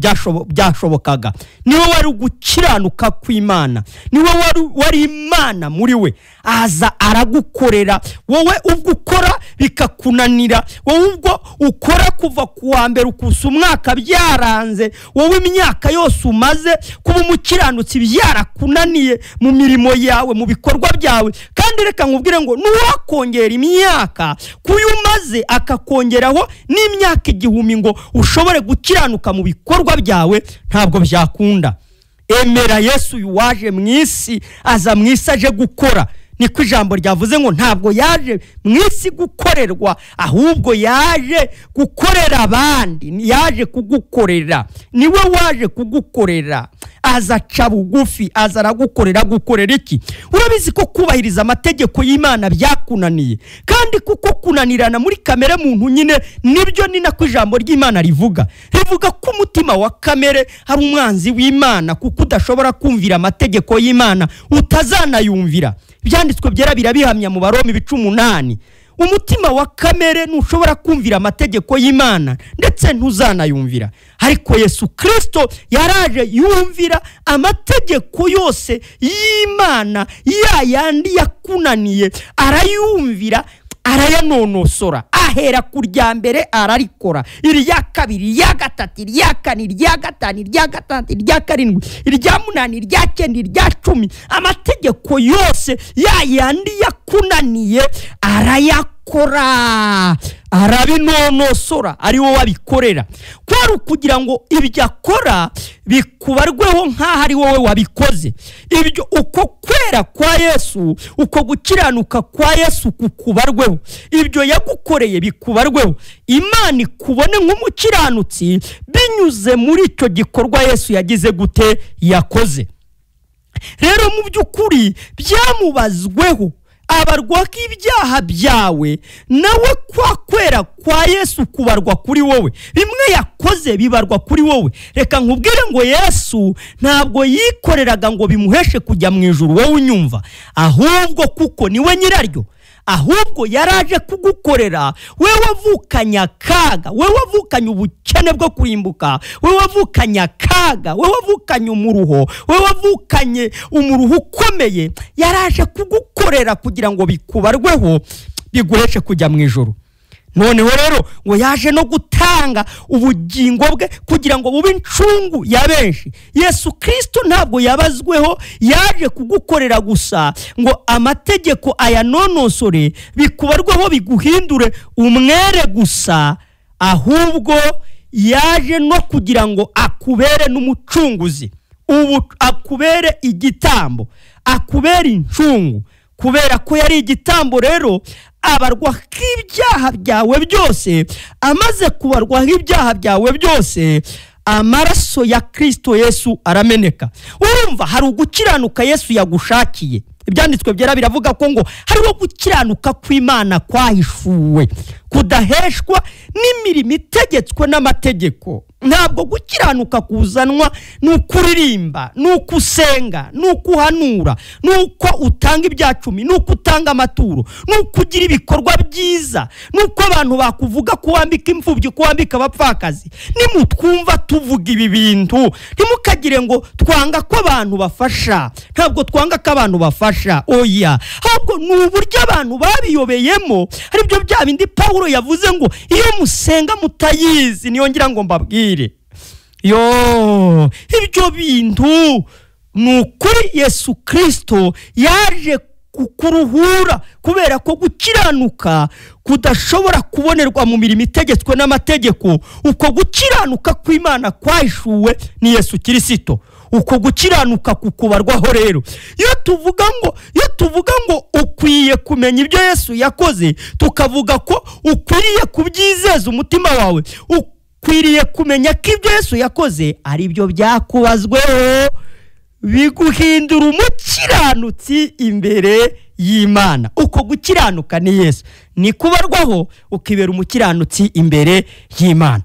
byashobokaga. Niwe wari gukiranuka kw'Imana, niwe wari Imana muri we. Aza aragukorera. Wowe ubwo ukora bikakunanira, wowe ubwo ukora kuva ku wa mbere ukusa umwaka byaranze, wowe imyaka yose umaze kuba umukiranutsi byarakunaniye mu mirimo yawe, mu bikorwa byawe. Kandi reka nkubwire ngo nuwakongera imyaka kuyo umaze akakongeraho n'imyaka 1000 ngo ushobore gukiranuka mu bikorwa byawe, ntabwo byakunda. Emera Yesu uyu waje mu isi, aza mu isi aje gukora. Niko ijambo ryavuze ngo ntabwo yaje mu isi gukorerwa, ahubwo yaje gukorera abandi, yaje kugukorera, niwe waje kugukorera. Aza aca bugufi, aza aragukorera. Gukorera iki? Urabizi ko kubahiriza amategeko y'Imana byakunaniye, kandi kuko kunanirana muri kamere muntu nyine nibyo, ni nako ijambo ry'Imana rivuga. Rivuga ko umutima wa kamere hari umwanzi w'Imana, kuko udashobora kumvira amategeko y'Imana, utazanayumvira. Ibyanditswe byera birabihamya mu Baroma ibice 8. Umutima wa kamere ntushobora kumvira amategeko y'Imana, ndetse ntuzanayumvira. Ariko Yesu Kristo yaraje yumvira amategeko yose y'Imana, ya yandi yakunaniye arayumvira, arayanonosora, ahera ku rya mbere ararikora, irya kabiri, irya gatatu, irya kane, irya gatanu, irya gatandatu, irya karindwi, irya munani, irya cyenda, irya 10. Amategeko yose ya yandi yakunaniye arayakora, arabinonosora, ari wowe wabikorera. Kwari ukugira ngo ibyo akora bikubarweho nk'aho ari wowe wabikoze. Ibyo uko kwera kwa Yesu, uko gukiranuka kwa Yesu kukubarweho, ibyo yagukoreye bikubarweho, Imana ikubone nk'umukiranutsi binyuze muri icyo gikorwa Yesu yagize gute, yakoze. Rero mu by'ukuri byamubazweho, abarwa ibyaha byawe, nawe kwa kwera kwa Yesu kubarwa kuri wowe. Bimwe yakoze bibarwa kuri wowe. Reka nkubwire ngo Yesu ntabwo yikoreraga ngo bimuheshe kujya mu ijuru wowe unyumva, ahubwo kuko niwe nyiraryo, ahubwo yaraje kugukorera. We wavukanye akaga, we wavukanye ubukene bwo kurimbuka, we wavukanye akaga, we wavukanye umuruho, we wavukanye umuruho ukomeye, yaraje kugukorera kugira ngo bikubarweho, biguheshe kujya mu ijuru. Noneho rero ngo yaje no gutanga ubugingo bwe kugira ngo bube incungu ya benshi. Yesu Kristo ntabwo yabazweho, yaje kugukorera gusa ngo amategeko ayanonosore bikubarweho biguhindure umwere gusa, ahubwo yaje no kugira ngo akubere n'umucunguzi, ubu akubere igitambo, akubere incungu. Kubera ko yari igitambo rero, abarwa ibyaha byawe byose. Amaze kubarwa ibyaha byawe byose, amaraso ya Kristo Yesu arameneka. Urumva hari ugukiranuka Yesu yagushakiye. Ibyanditswe byera biravuga ko ngo hariho gukiranuka kw'Imana kwahishuwe, kudaheshwa n'imirimo itegetswe n'amategeko. Ntabwo gukiranuka kuzanwa n'ukuririmba, n'ukusenga, n'ukuhanura, n'uko utanga ibyacumi, n'uko utanga amaturo, n'uko ugira ibikorwa byiza, n'uko abantu bakuvuga ko wambika imfubyi, ko wambika abapfakazi. Nimutwumva tuvuga ibi bintu, ntimukagire ngo twanga ko abantu bafasha. Ntabwo twanga ko abantu bafasha, oya, ahubwo ni uburyo abantu babiyobeyemo. Aribyo bya bindi Pawulo yavuze ngo iyo musenga mutayizi, niyo ngira ngo mbabwire. Yo, ibyo bintu ni ukuri Yesu Kristo yaje kukuruhura, kubera ko gukiranuka kudashobora kubonerwa mu mirimo itegetswe n'amategeko. Uko gukiranuka kw'Imana kwahishuwe ni Yesu Kristo. Uko gukiranuka kukubarwaho rero, iyo tuvuga ngo ukwiye kumenya ibyo Yesu yakoze, tukavuga ko ukwiriye kubyizeza umutima wawe, ukwiriye kumenya ko ibyo Yesu yakoze ari byo byakubazweho, biguhindura umukiranutsi imbere y'Imana. Uko gukiranuka ni Yesu, ni kubarwaho ukibera umukiranutsi imbere y'Imana.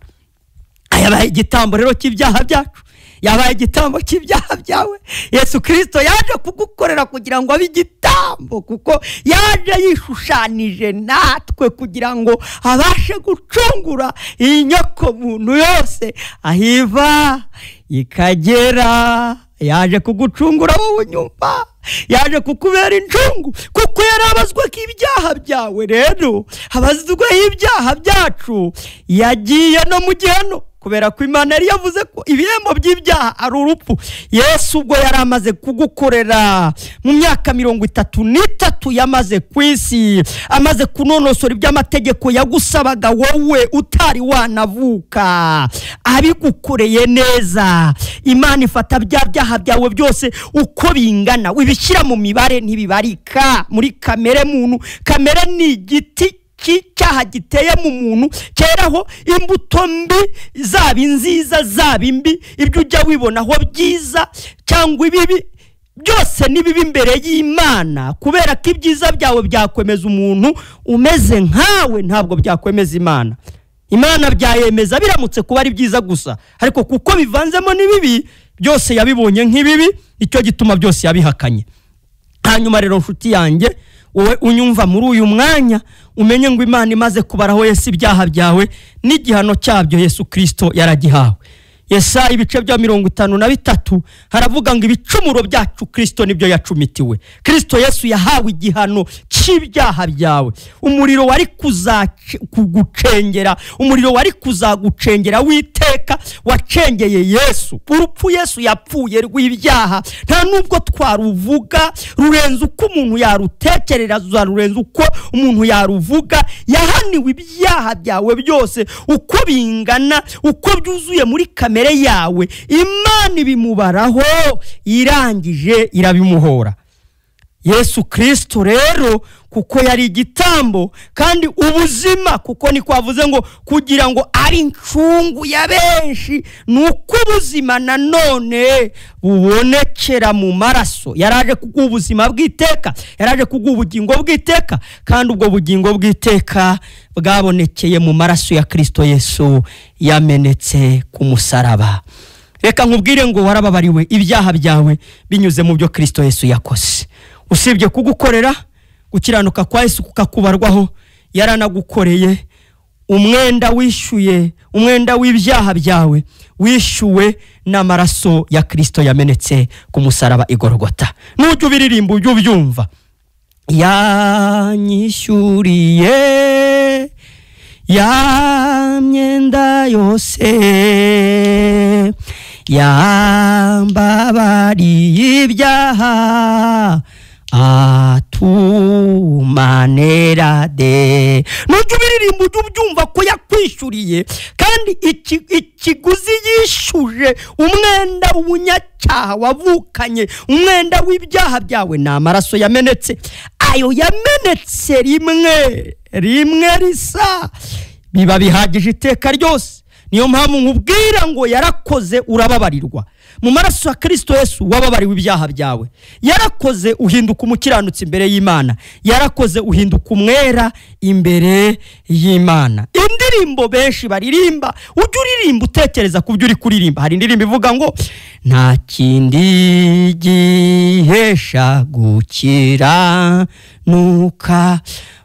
Ayabaye igitambo rero cy'ibyaha byacu, yabaye igitambo cy'ibyaha byawe. Yesu Kristo yaje kugukorera kugira ngo abe igitambo, kuko yaje yishushanije natwe kugira ngo abashe gucungura inyoko muntu yose ahiva ikagera. Yaje kugucungura wowe unyumva, yaje kukubera incungu, kuko yarabazwe ibyaha byawe. Rero abazweho ibyaha byacu, yagiye no mu gihano. Kubera ko Imana yari yavuze ko ibihembo by'ibyaha ari urupfu. Yesu ubwo yari amaze kugukorera mu myaka 33 yamaze ku isi, amaze kunonosora iby'amategeko yagusabaga wowe utari wanavuka, abigukoreye neza, Imana ifata bya byaha byawe byose uko bingana, wibishyira mu mibare ntibibarika muri kamere muntu. Kamere ni igiti cy'icyaha giteye mu muntu, cyeraho imbuto mbi, zaba inziza zaba imbi, ibyo ujya wibonaho byiza cyangwa ibibi byose ni bibi imbere y'Imana. Kubera ko ibyiza byawe byakwemeza umuntu umeze nkawe, ntabwo byakwemeza Imana. Imana byayemeza biramutse kuba ari byiza gusa, ariko kuko bivanzemo n'ibibi byose yabibonye nk'ibibi, icyo gituma byose yabihakanye. Hanyuma rero nshuti yanjye, wowe unyumva muri uyu mwanya, umenye ngo Imana imaze kubaraho Yesu ibyaha byawe n'igihano cyabyo Yesu Kristo yaragihawe. Yesaya ibice bya 53 haravuga ngo ibicumuro byacu Kristo nibyo yacumitiwe. Kristo Yesu yahawe igihano cy'ibyaha byawe. Umuriro wari kugucengera, umuriro wari kuzagucengera witeka wacengeye Yesu. Urupfu Yesu yapfuye rw'ibyaha nta nubwo twaruvuga, rurenze uko umuntu yarutekereza, rurenze uko umuntu yaruvuga. Yahaniwe ibyaha byawe byose uko bingana, uko byuzuye muri kamere yawe. Imana ibimubaraho, irangije irabimuhora. Yesu Kristo rero kuko yari igitambo kandi ubuzima, kuko niko avuze ngo kugira ngo ari incungu ya benshi, nuko ubuzima nanone bubonekera mu maraso. Yaraje kuguha ubuzima bw'iteka, yaraje kuguha ubugingo bw'iteka, kandi ubwo bugingo bw'iteka bwabonekeye mu maraso ya Kristo Yesu yamenetse ku musaraba. Reka nkubwire ngo warababariwe ibyaha byawe binyuze mu byo Kristo Yesu yakoze. Usibye kugukorera gukiranuka kwa Yesu kukakubarwaho, yaranagukoreye umwenda wishyuye, umwenda w'ibyaha byawe wishyuwe n'amaraso ya Kristo yamenetse ku musaraba i Golgotha. Nujya ubiririmba ujye ubyumva. Yanyishyuriye ya myenda yose, yambabariye ibyaha, atumanera de. Nujya ubiririmba ujye ubyumva ko yakwishyuriye, kandi ikiguzi yishyuje umwenda w'umunyacyaha wavukanye, umwenda w'ibyaha byawe, ni amaraso yamenetse. Ayo yamenetse rimwe rimwe risa biba bihagije iteka ryose. Niyo mpamvu nkubwira ngo yarakoze urababarirwa. Mu maraso ya Kristo Yesu wababariwe ibyaha byawe. Yarakoze uhinduka umukiranutsi imbere y'Imana. Yarakoze uhinduka umwera imbere y'Imana. Indirimbo benshi baririmba, ujye uririmba utekereza ku byo uri kuririmba. Hari indirimbo ivuga ngo nta kindi gihesha gukiranuka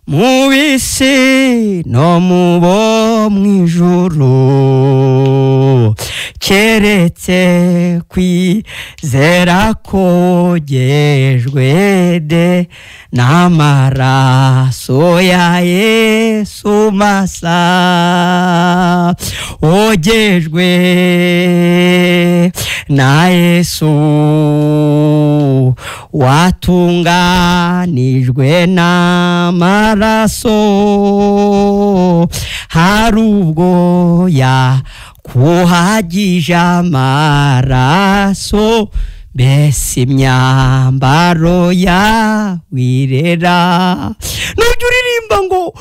mu bisi no mu bo mu ijuru, keretse kwizera kogejwe de n'amaraso ya Yesu masa, ogejwe na Yesu watunganijwe n'amaraso, hari ubwo yakuhagije amaraso, mbese imyambaro yawe irera. Nujya uririmba ngo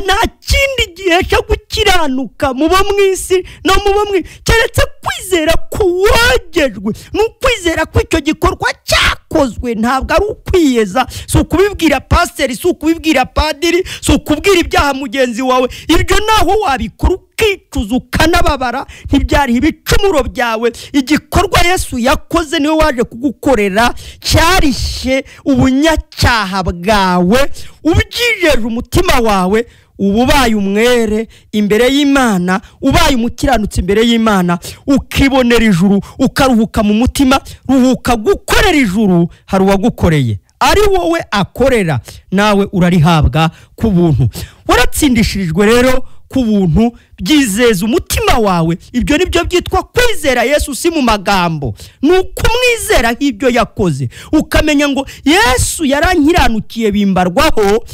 nta kindi gihe cyo gukiranuka mubo mu isi no mubo mu, keretse kwizera ko wogejwe. Ni ukwizera ko icyo gikorwa cyakozwe, ntabwo ari ukwiyeza, si ukubibwira pasiteri, si ukubibwira padiri, si ukubwira ibyaha mugenzi wawe. Ibyo naho wabikora ukicuza ukanababara, ntibyari ibicumuro byawe. Igikorwa Yesu yakoze niwe waje kugukorera cyarishye ubunyacyaha bwawe, ubyijeje umutima wawe, uba ubaye umwere imbere y'Imana, ubaye umukiranutsi imbere y'Imana, ukibonera ijuru, ukaruhuka mu mutima. Ruhuka gukorera ijuru, hari uwagukoreye, ari wowe akorera, nawe urarihabwa ku buntu. Waratsindishirijwe rero ku buntu, byizeza umutima wawe. Ibyo nibyo byitwa kwizera Yesu, si mu magambo, ni ukumwizera nk'ibyo yakoze, ukamenya ngo Yesu yarankiranukiye bimbarwaho.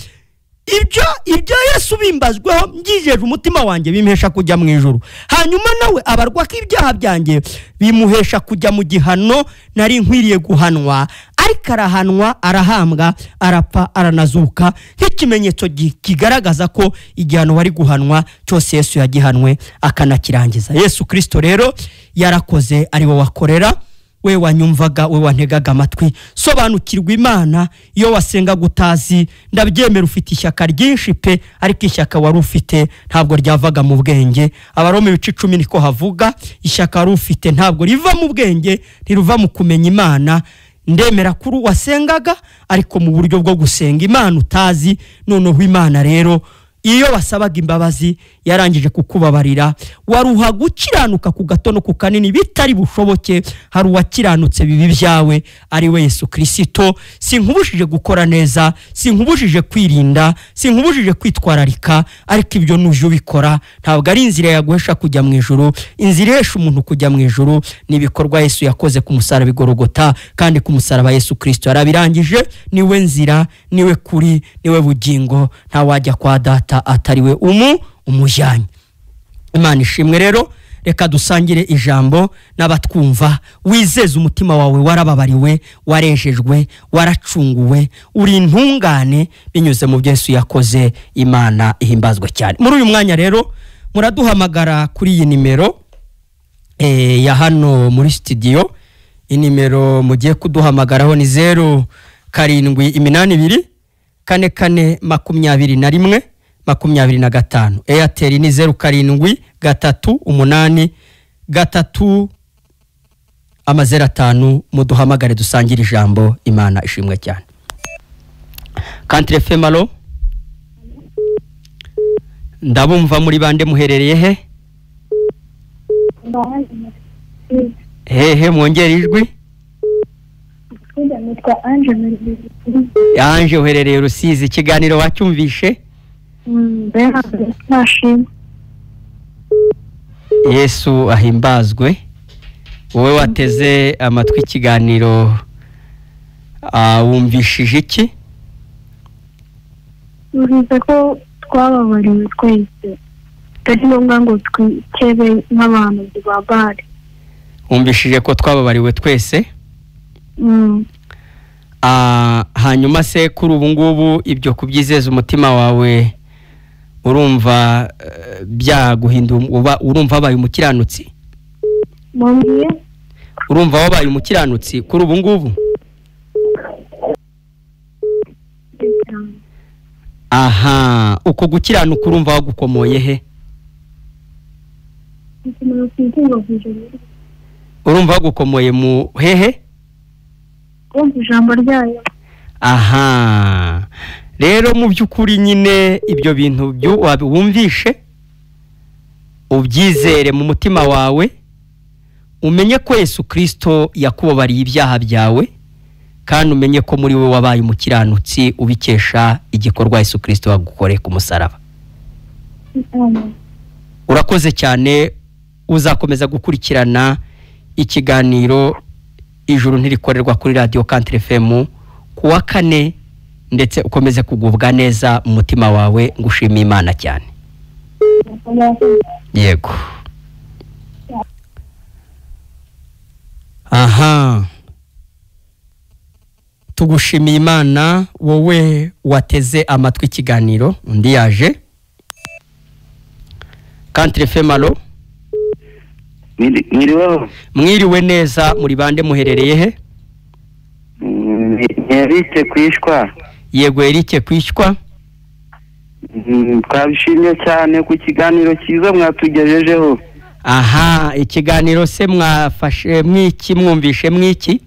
Ibyo Yesu bimbazweho mbyijeje umutima wanjye bimuhesha kujya mu ijuru, hanyuma nawe abarwa ko ibyaha byanjye bimuhesha kujya mu gihano nari nkwiriye guhanwa, ariko arahanwa, arahambwa, arapfa, aranazuka, nk'ikimenyetso kigaragaza ko igihano wari guhanwa cyose Yesu yagihanwe akanakirangiza. Yesu Kristo rero yarakoze, ari we wakorera. We wanyumvaga, we wantegaga amatwi, sobanukirwa Imana. Iyo wasengaga utazi, ndabyemera ufite ishyaka ryinshi pe, ariko ishyaka wari ufite ntabwo ryavaga mu bwenge. Abaroma ibice 10 niko havuga, ishyaka wari ufite ntabwo riva mu bwenge, ntiruva mu kumenya Imana. Ndemera kuri wasengaga, ariko mu buryo bwo gusenga Imana utazi. Noneho Imana rero iyo wasabaga imbabazi yarangije kukubabarira. Waruha gukiranuka ku gato no ku kanini bitari bushoboke, hari uwakiranutse bibi byawe, ari we Yesu Kristo. Sinkubujije gukora neza, sinkubujije kwirinda, sinkubujije kwitwararika, ariko ibyo nuje ubikora ntabwo ari inzira yaguhesha kujya mu ijuru. Inzira ihesha umuntu kujya mu ijuru ni ibikorwa Yesu yakoze ku musaraba i Golgotha, kandi ku musaraba Yesu Kristo yarabirangije. Niwe nzira, niwe kuri, niwe bugingo, ntawajya kwa data atariwe umujyanye. Imana ishimwe. Rero reka dusangire ijambo n'abatwumva. Wizeze umutima wawe warababariwe, warejejwe, waracunguwe, uri intungane binyuze mu byo Yesu yakoze. Imana ihimbazwe cyane. Muri uyu mwanya rero muraduhamagara kuri iyi nimero ya hano muri studio. Inimero mugiye kuduhamagaraho ni 0 7 8 2 4 4 21 25. Airtel ni 0 7 3 8 3 5. Muduhamagare dusangire ijambo. Imana ishimwe cyane. Country FM, allo, ndabumva. Muri bande, muherereye he? Hehe? Mwongere ijwi. Ange, uherereye Rusizi, ikiganiro wacyumvishe? Yesu ahimbazwe. Wowe wateze amatwi ikiganiro, wumvishije iki? Urize ko twababariwe twese, atari ngombwa ngo twikebe nk'abantu babare. Wumvishije ko twababariwe twese. Hanyuma se kuri ubu ngubu ibyo kubyizeza umutima wawe, urumva byaguhindura, urumva wabaye umukiranutsi? Urumva wabaye umukiranutsi kuri ubu ngubu? Aha, uko gukiranuka urumva wagukomoye he? Urumva wagukomoye mu hehe? Ijambo ryayo. Aha rero mu by'ukuri nyine ibyo bintu wumvishe ubyizere mu mutima wawe, umenye ko Yesu Kristo yakubabariye ibyaha byawe, kandi umenye ko muri we wabaye umukiranutsi ubikesha igikorwa Yesu Kristo wagukoreye ku musaraba. Urakoze cyane. Uzakomeza gukurikirana ikiganiro Ijuru Ntirikorerwa kuri Radio Country FM ku wa kane, ndetse ukomeze kugubwa neza mu mutima wawe. Ngushimiye Imana cyane. Yego. Aha, tugushimiye Imana wowe wateze amatwi ikiganiro. Undi yaje. Country FM, allo. Mwiriweho. Mwiriwe neza. Muri bande, muherereye he? Eric Kwishwa. Yego, Eric Kwishwa. Twabishimye cyane ku kiganiro cyiza mwatugejejeho. Aha, ikiganiro se mwafashe mwiki, mwumvishe mwiki?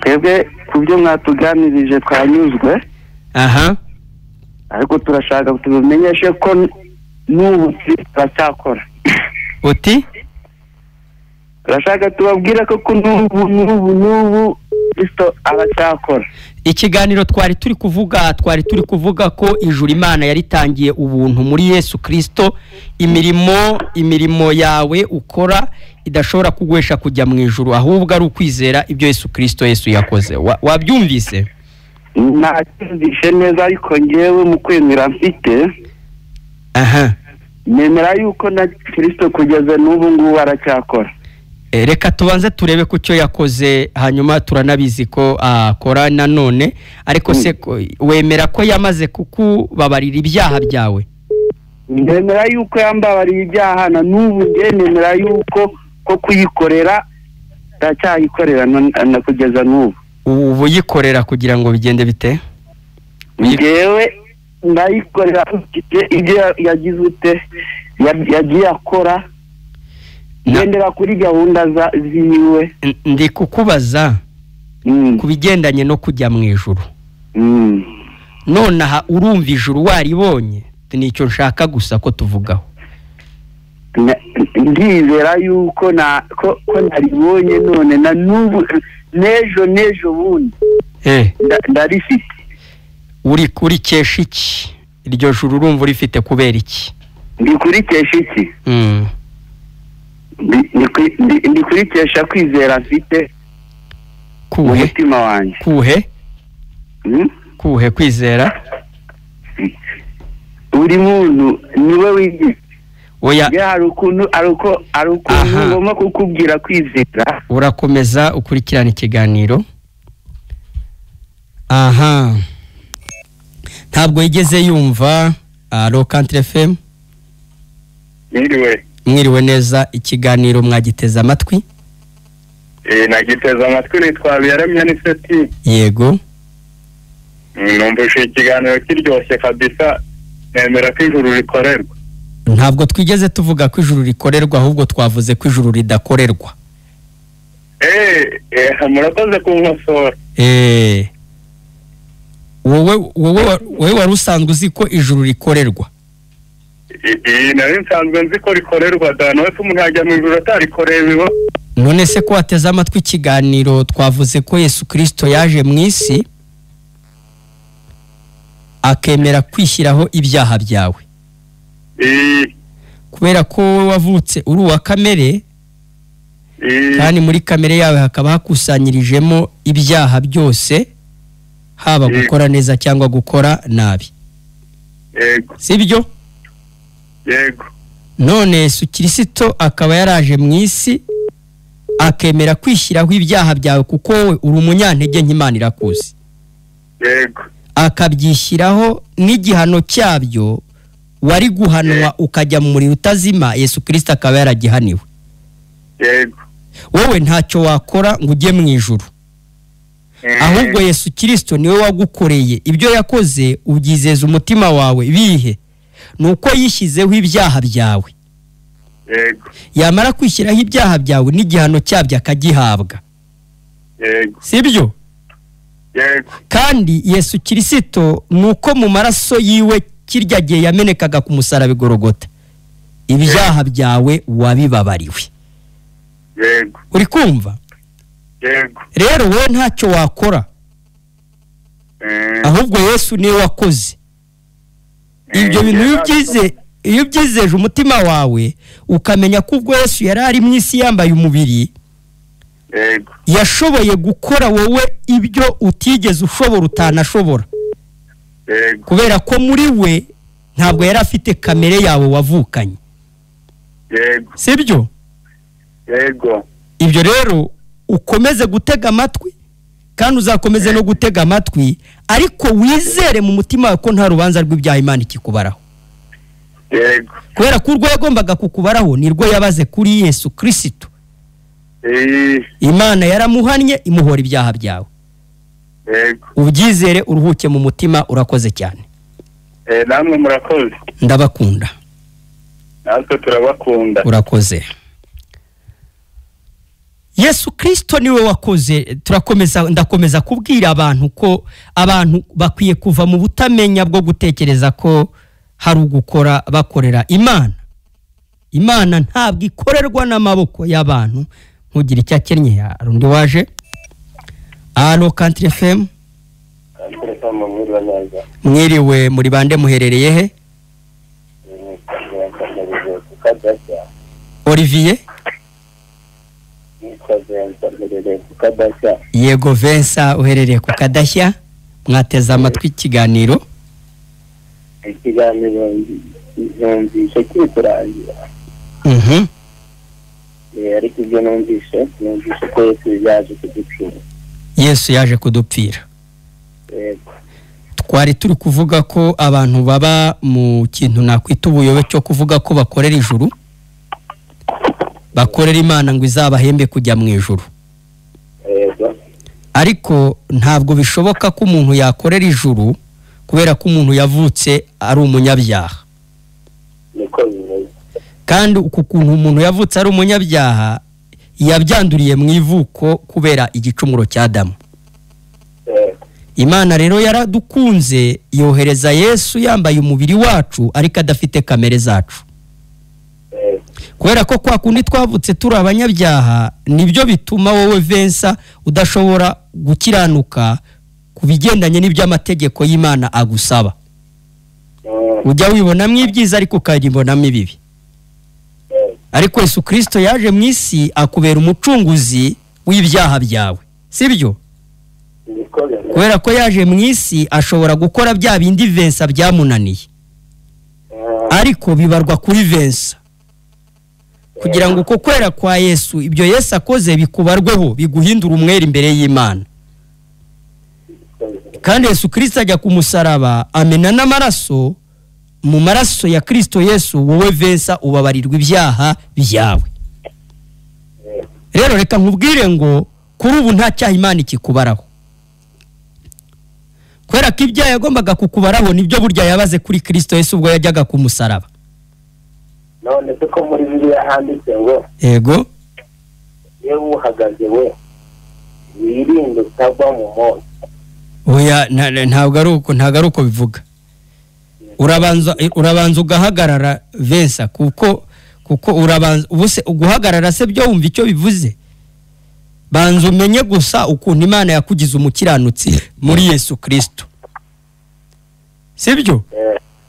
Twebwe ku byo mwatuganirije twanyuzwe. Aha. Ariko turashaka tubimenyeshe ko n'ubu turacyakora. Uti? Turashaka tubabwira ko n'ubu n'ubu n'ubu Kristo aracyakora. Ikiganiro twari turi kuvuga, twari turi kuvuga ko ijuru Imana yaritangiye ubuntu muri Yesu Kristo. Imirimo yawe ukora idashobora kuguhesha kujya mu ijuru, ahubwo ari ukwizera ibyo Yesu Kristo Yesu yakoze. Wabyumvise? Nacyumvise neza, ariko ngewe mu kwemera mfite, aha, nemera yuko na Kristo kugeza n'ubu ngubu aracyakora. Reka tubanze turebe ku cyo yakoze, hanyuma turanabizi ko akora nanone. Ariko se wemera ko yamaze kukubabarira ibyaha byawe? Nemera yuko yambabariye ibyaha, na n'ubu nge nemera yuko ko kuyikorera ndacyayikorera na kugeza n'ubu. Ubu uyikorera kugira ngo bigende bite? Ngewe ndayikorera ibyo yagize ute, yagiye akora, ngendera kuri gahunda ziwe. Ndi kukubaza ku bigendanye no kujya mu ijuru. Nonaha urumva ijuru waribonye? Nicyo nshaka gusa ko tuvugaho. Ndizera yuko ko naribonye none na n'ubu n'ejo bundi ndarifite. Uri kurikesha iki iryo juru? Urumva urifite kubera iki? Ndikurikesha iki? Ndikurikesha kwizera mfite mu Kuhe? mutima wanjye. Kuhe? Kuhe kwizera? Buri muntu niwe wigira. Oya. Njye hari ukuntu hari ukuntu Aha. ngomba kukubwira kwizera. Urakomeza ukurikirana ikiganiro. Aha, ntabwo yigeze yumva. Alo, Country FM. Mwiriwe. Mwiriwe neza. Ikiganiro mwagiteze amatwi? Nagiteze amatwi, nitwa Habiyaremye Aniseti. Yego. Numvise ikiganiro kiryoshye kabisa, nemera ko ijuru rikorerwa. Ntabwo twigeze tuvuga ko ijuru rikorerwa, ahubwo twavuze ko ijuru ridakorerwa. Murakoze kunkosora. Wowe wari usanzwe uzi ko ijuru rikorerwa? Iyi nari nsanzwe nzi ko rikorerwa da, nawe se umuntu yajya mu ijuru atarikoreye biba? None se ko wateze amatwi ikiganiro, twavuze ko Yesu Kirisito yaje mu isi akemera kwishyiraho ibyaha byawe, kubera ko wowe wavutse uri uwa kamere, kandi muri kamere yawe hakaba hakusanyirijemo ibyaha byose, haba gukora neza cyangwa gukora nabi. Yego. Sibyo? Yego. None Yesu Kirisito akaba yaraje mu isi akemera kwishyiraho ibyaha byawe, kuko wowe uri umunyantege nke, Imana irakuzi, akabyishyiraho n'igihano cyabyo wari guhanwa ukajya mu muriro utazima, Yesu Kirisito akaba yaragihaniwe. Wowe ntacyo wakora ngo ujye mu ijuru, ahubwo Yesu Kirisito niwe wagukoreye. Ibyo yakoze ubyizeza umutima wawe bihe? Ni uko yishyizeho ibyaha byawe, yamara kwishyiraho ibyaha byawe n'igihano cyabyo akagihabwa. Sibyo? Yego. Kandi Yesu Kirisito ni uko mu maraso yiwe kirya gihe yamenekaga ku musaraba i Gorogota, ibyaha byawe wabibabariwe. Uri kumva? Yego. Rero wowe ntacyo wakora, ahubwo Yesu niwe wakoze ibyo bintu. Iyo ubyizeje umutima wawe, ukamenya ko ubwo Yesu yari ari mu isi yambaye umubiri, yashoboye gukora wowe ibyo utigeze ushobora, utanashobora, kubera ko muri we ntabwo yari afite kamere yawe wavukanye. Sibyo? Yego. Ibyo rero ukomeze gutega amatwi, kandi uzakomeze no gutega amatwi, ariko wizere mu mutima wawe ko nta rubanza rw'ibyaha Imana ikikubaraho, kubera ko urwo yagombaga kukubaraho nirwo yabaze kuri Yesu Kirisito. Imana yaramuhannye, imuhora ibyaha byawe. Ubyizere, uruhuke mu mutima. Urakoze cyane. Namwe murakoze. Ndabakunda. Natwe turabakunda. Urakoze. Yesu Kirisito niwe wakoze. Turakomeza, ndakomeza kubwira abantu ko abantu bakwiye kuva mu butamenya bwo gutekereza ko hari ugukora bakorera Imana. Imana ntabwo ikorerwa n'amaboko y'abantu. Ntugire icyo akennye. Hari undi waje. Alo Country FM. Mwiriwe, muri bande, muherereye he? Olivier. Yego Vensa, uherereye ku Kadashya, mwateze amatwi ikiganiro. Ikiganiro numvise kiri kurangira. Ariko ibyo numvise ko Yesu yaje kudupfira. Yesu yaje kudupfira. Twari turi kuvuga ko abantu baba mu kintu nakwita ubuyobe cyo kuvuga ko bakorera ijuru, bakorera Imana ngo izabahembe kujya mu ijuru. Ariko ntabwo bishoboka ko umuntu yakorera ijuru kubera ko umuntu yavutse ari umunyabyaha. Kandi uku kuntu umuntu yavutse ari umunyabyaha yabyanduriye mu ivuko kubera igicumuro cya Adamu. Imana rero yaradukunze yohereza Yesu yambaye umubiri wacu ariko adafite kamere zacu. Kubera ko kwa kundi twavutse turi abanyabyaha, nibyo bituma wowe Vensa udashobora gukiranuka ku bigendanye n'iby'amategeko y'Imana agusaba. Ujya wibonamo ibyiza ariko ukabibonamo ibibi. Ariko Yesu Kristo yaje mu isi akubera umucunguzi w'ibyaha byawe, sibyo? Kubera ko yaje mu isi ashobora gukora bya bindi Vensa byamunaniye, ariko bibarwa kuri Vensa kugira ngo uko kwera kwa Yesu, ibyo Yesu akoze bikubarweho, biguhindura umwere imbere y'Imana. Kandi Yesu Kristo ajya ku musaraba amena n'amaraso. Mu maraso ya Kristo Yesu wowe Vensa ubabarirwa ibyaha byawe. Rero reka nkubwire ngo kuri ubu nta cyaha Imana ikikubaraho. Kubera ko ibyaha yagombaga kukubaraho nibyo burya yabaze kuri Kristo Yesu ubwo yajyaga ku musaraba. None se ko muri Bibiliya handitse ngo yego, yewe uhagaze we wirinde utagwa mu moto. Oya, ntabwo ari uko, ntabwo ari uko bivuga. Urabanza ugahagarara Vensa, kuko urabanza ubuse uguhagarara se byo wumva icyo bivuze. Banza umenye gusa ukuntu Imana yakugize umukiranutsi muri Yesu Kristo, sibyo?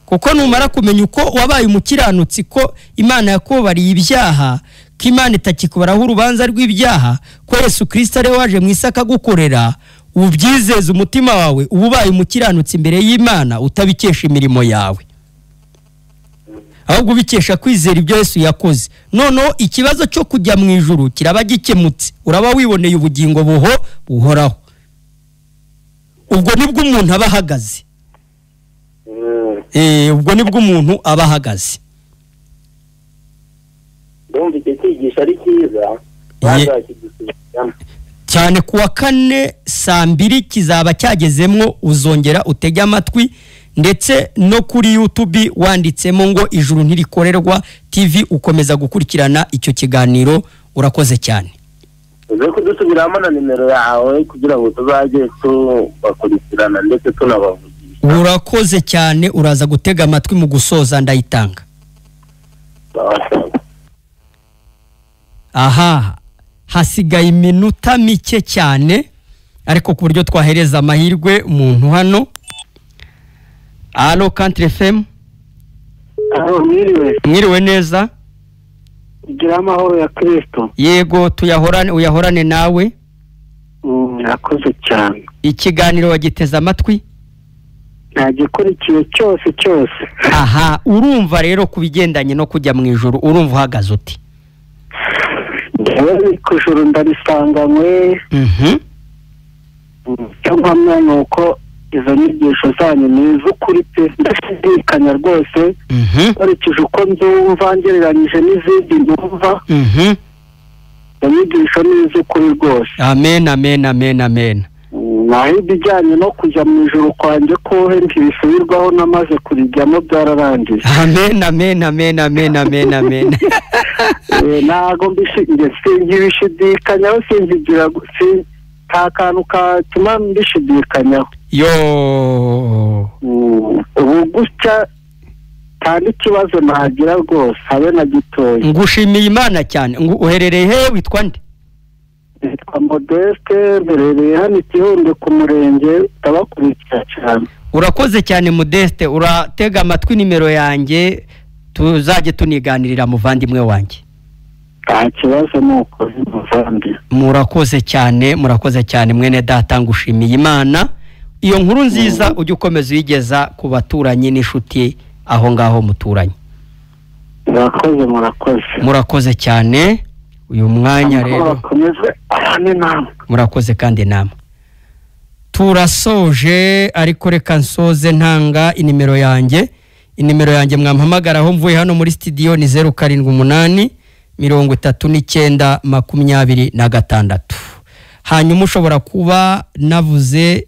Kuko numara kumenya uko wabaye umukiranutsi, ko Imana yakubariye ibyaha, ko Imana itakikubaraho urubanza rw'ibyaha, ko Yesu Kristo ari waje mu isi akagukorera, ubyizeza umutima wawe, uba ubaye umukiranutsi imbere y'Imana utabikesha imirimo yawe, ahubwo ubikesha kwizera ibyo Yesu yakoze. Noneho ikibazo cyo kujya mu ijuru kiraba gikemutse, uraba wiboneye ubugingo buhoraho. Ubwo nibwo umuntu aba ahagaze. Ubwo nibwo umuntu aba ahagaze. Ndumva icyo cyigisho ari cyiza, bazakidusubiramo cyane. Kuwa kane saa 2 kizaba cyagezemwo, uzongera utege amatwi, ndetse no kuri YouTube wanditsemo ngo Ijuru Ntirikorerwa TV ukomeza gukurikirana icyo kiganiro. Urakoze cyane. Uze kudusubiramo na nimero yawe kugira ngo tuzajye tubakurikirana ndetse tunabavugisha. Urakoze cyane, uraza gutega amatwi mu gusoza ndayitanga. Aha hasigaye iminota mike cyane, ariko ku buryo twahereza amahirwe umuntu hano. Alo Country FM. Alo, mwiriwe. Mwiriwe neza. Gira amahoro ya Kristo. Yego, tuyahorane, uyahorane nawe. Murakoze cyane. Ikiganiro wagiteze amatwi? Nagikurikiye cyose cyose. Aha, urumva rero kubigendanye no kujya mu ijuru, urumva uhagaze uti? Njyewe ku ijuru ndarisanganywe. Icyo mpamya ni uko izo nyigisho zanyu ni iz'ukuri pe, ndashidikanya rwose. Nkurikije uko mbyumva ngereranyije n'izindi numva, izo nyigisho ni iz'ukuri rwose. Amen, amen, amen, amen. Naho ibijyanye no kujya mu ijuru kwanjye kohe ntibisubirwaho, namaze kurijyamo byararangiye. Amen, amen, amen, amen, amen, amen. Ntabwo sinkibishidikanyaho, sinkigira nta kantu katuma mbishidikanyaho. Yo, ubu gutya nta n'ikibazo nagira rwose, habe na gitoya. Ngushimiye Imana cyane. Uherereye he, witwa nde? Nitwa Modeste, mberereye hano Igihundwe ku murenge, ndabakurikira cyane. Urakoze cyane Modeste, uratega amatwi nimero yanjye tuzajye tuniganirira muvandimwe wanjye. Nta kibazo, ni uko muvandi. Murakoze cyane, murakoze cyane mwene data, ngushimiye Imana. Iyo nkuru nziza ujye ukomeza uyigeza ku baturanyi n'inshuti aho ngaho muturanye. Murakoze, murakoze. Murakoze cyane. Uyu mwanya rero bakomeze abane namwe. Murakoze kandi namwe. Turasoje, ariko reka nsoze ntanga inimero yanjye. Inimero yanjye mwampamagaraho mvuye hano muri studio ni 078 39 26. Hanyuma ushobora kuba navuze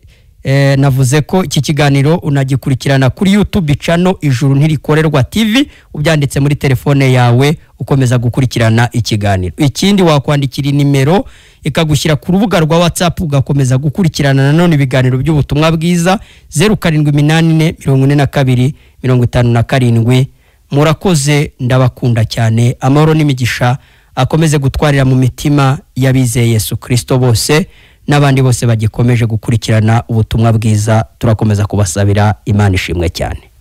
navuze ko iki kiganiro unagikurikirana kuri YouTube channel Ijuru Ntirikorerwa TV, ubyanditse muri telefone yawe ukomeza gukurikirana ikiganiro. Ikindi wakwandikira inimero ikagushyira ku rubuga rwa WhatsApp ugakomeza gukurikirana nanone ibiganiro by'ubutumwa bwiza, 0784 42 57. Murakoze, ndabakunda cyane. Amahoro n'imigisha akomeze gutwarira mu mitima y'abizeye Yesu Kristo bose n'abandi bose bagikomeje gukurikirana ubutumwa bwiza. Turakomeza kubasabira. Imana ishimwe cyane.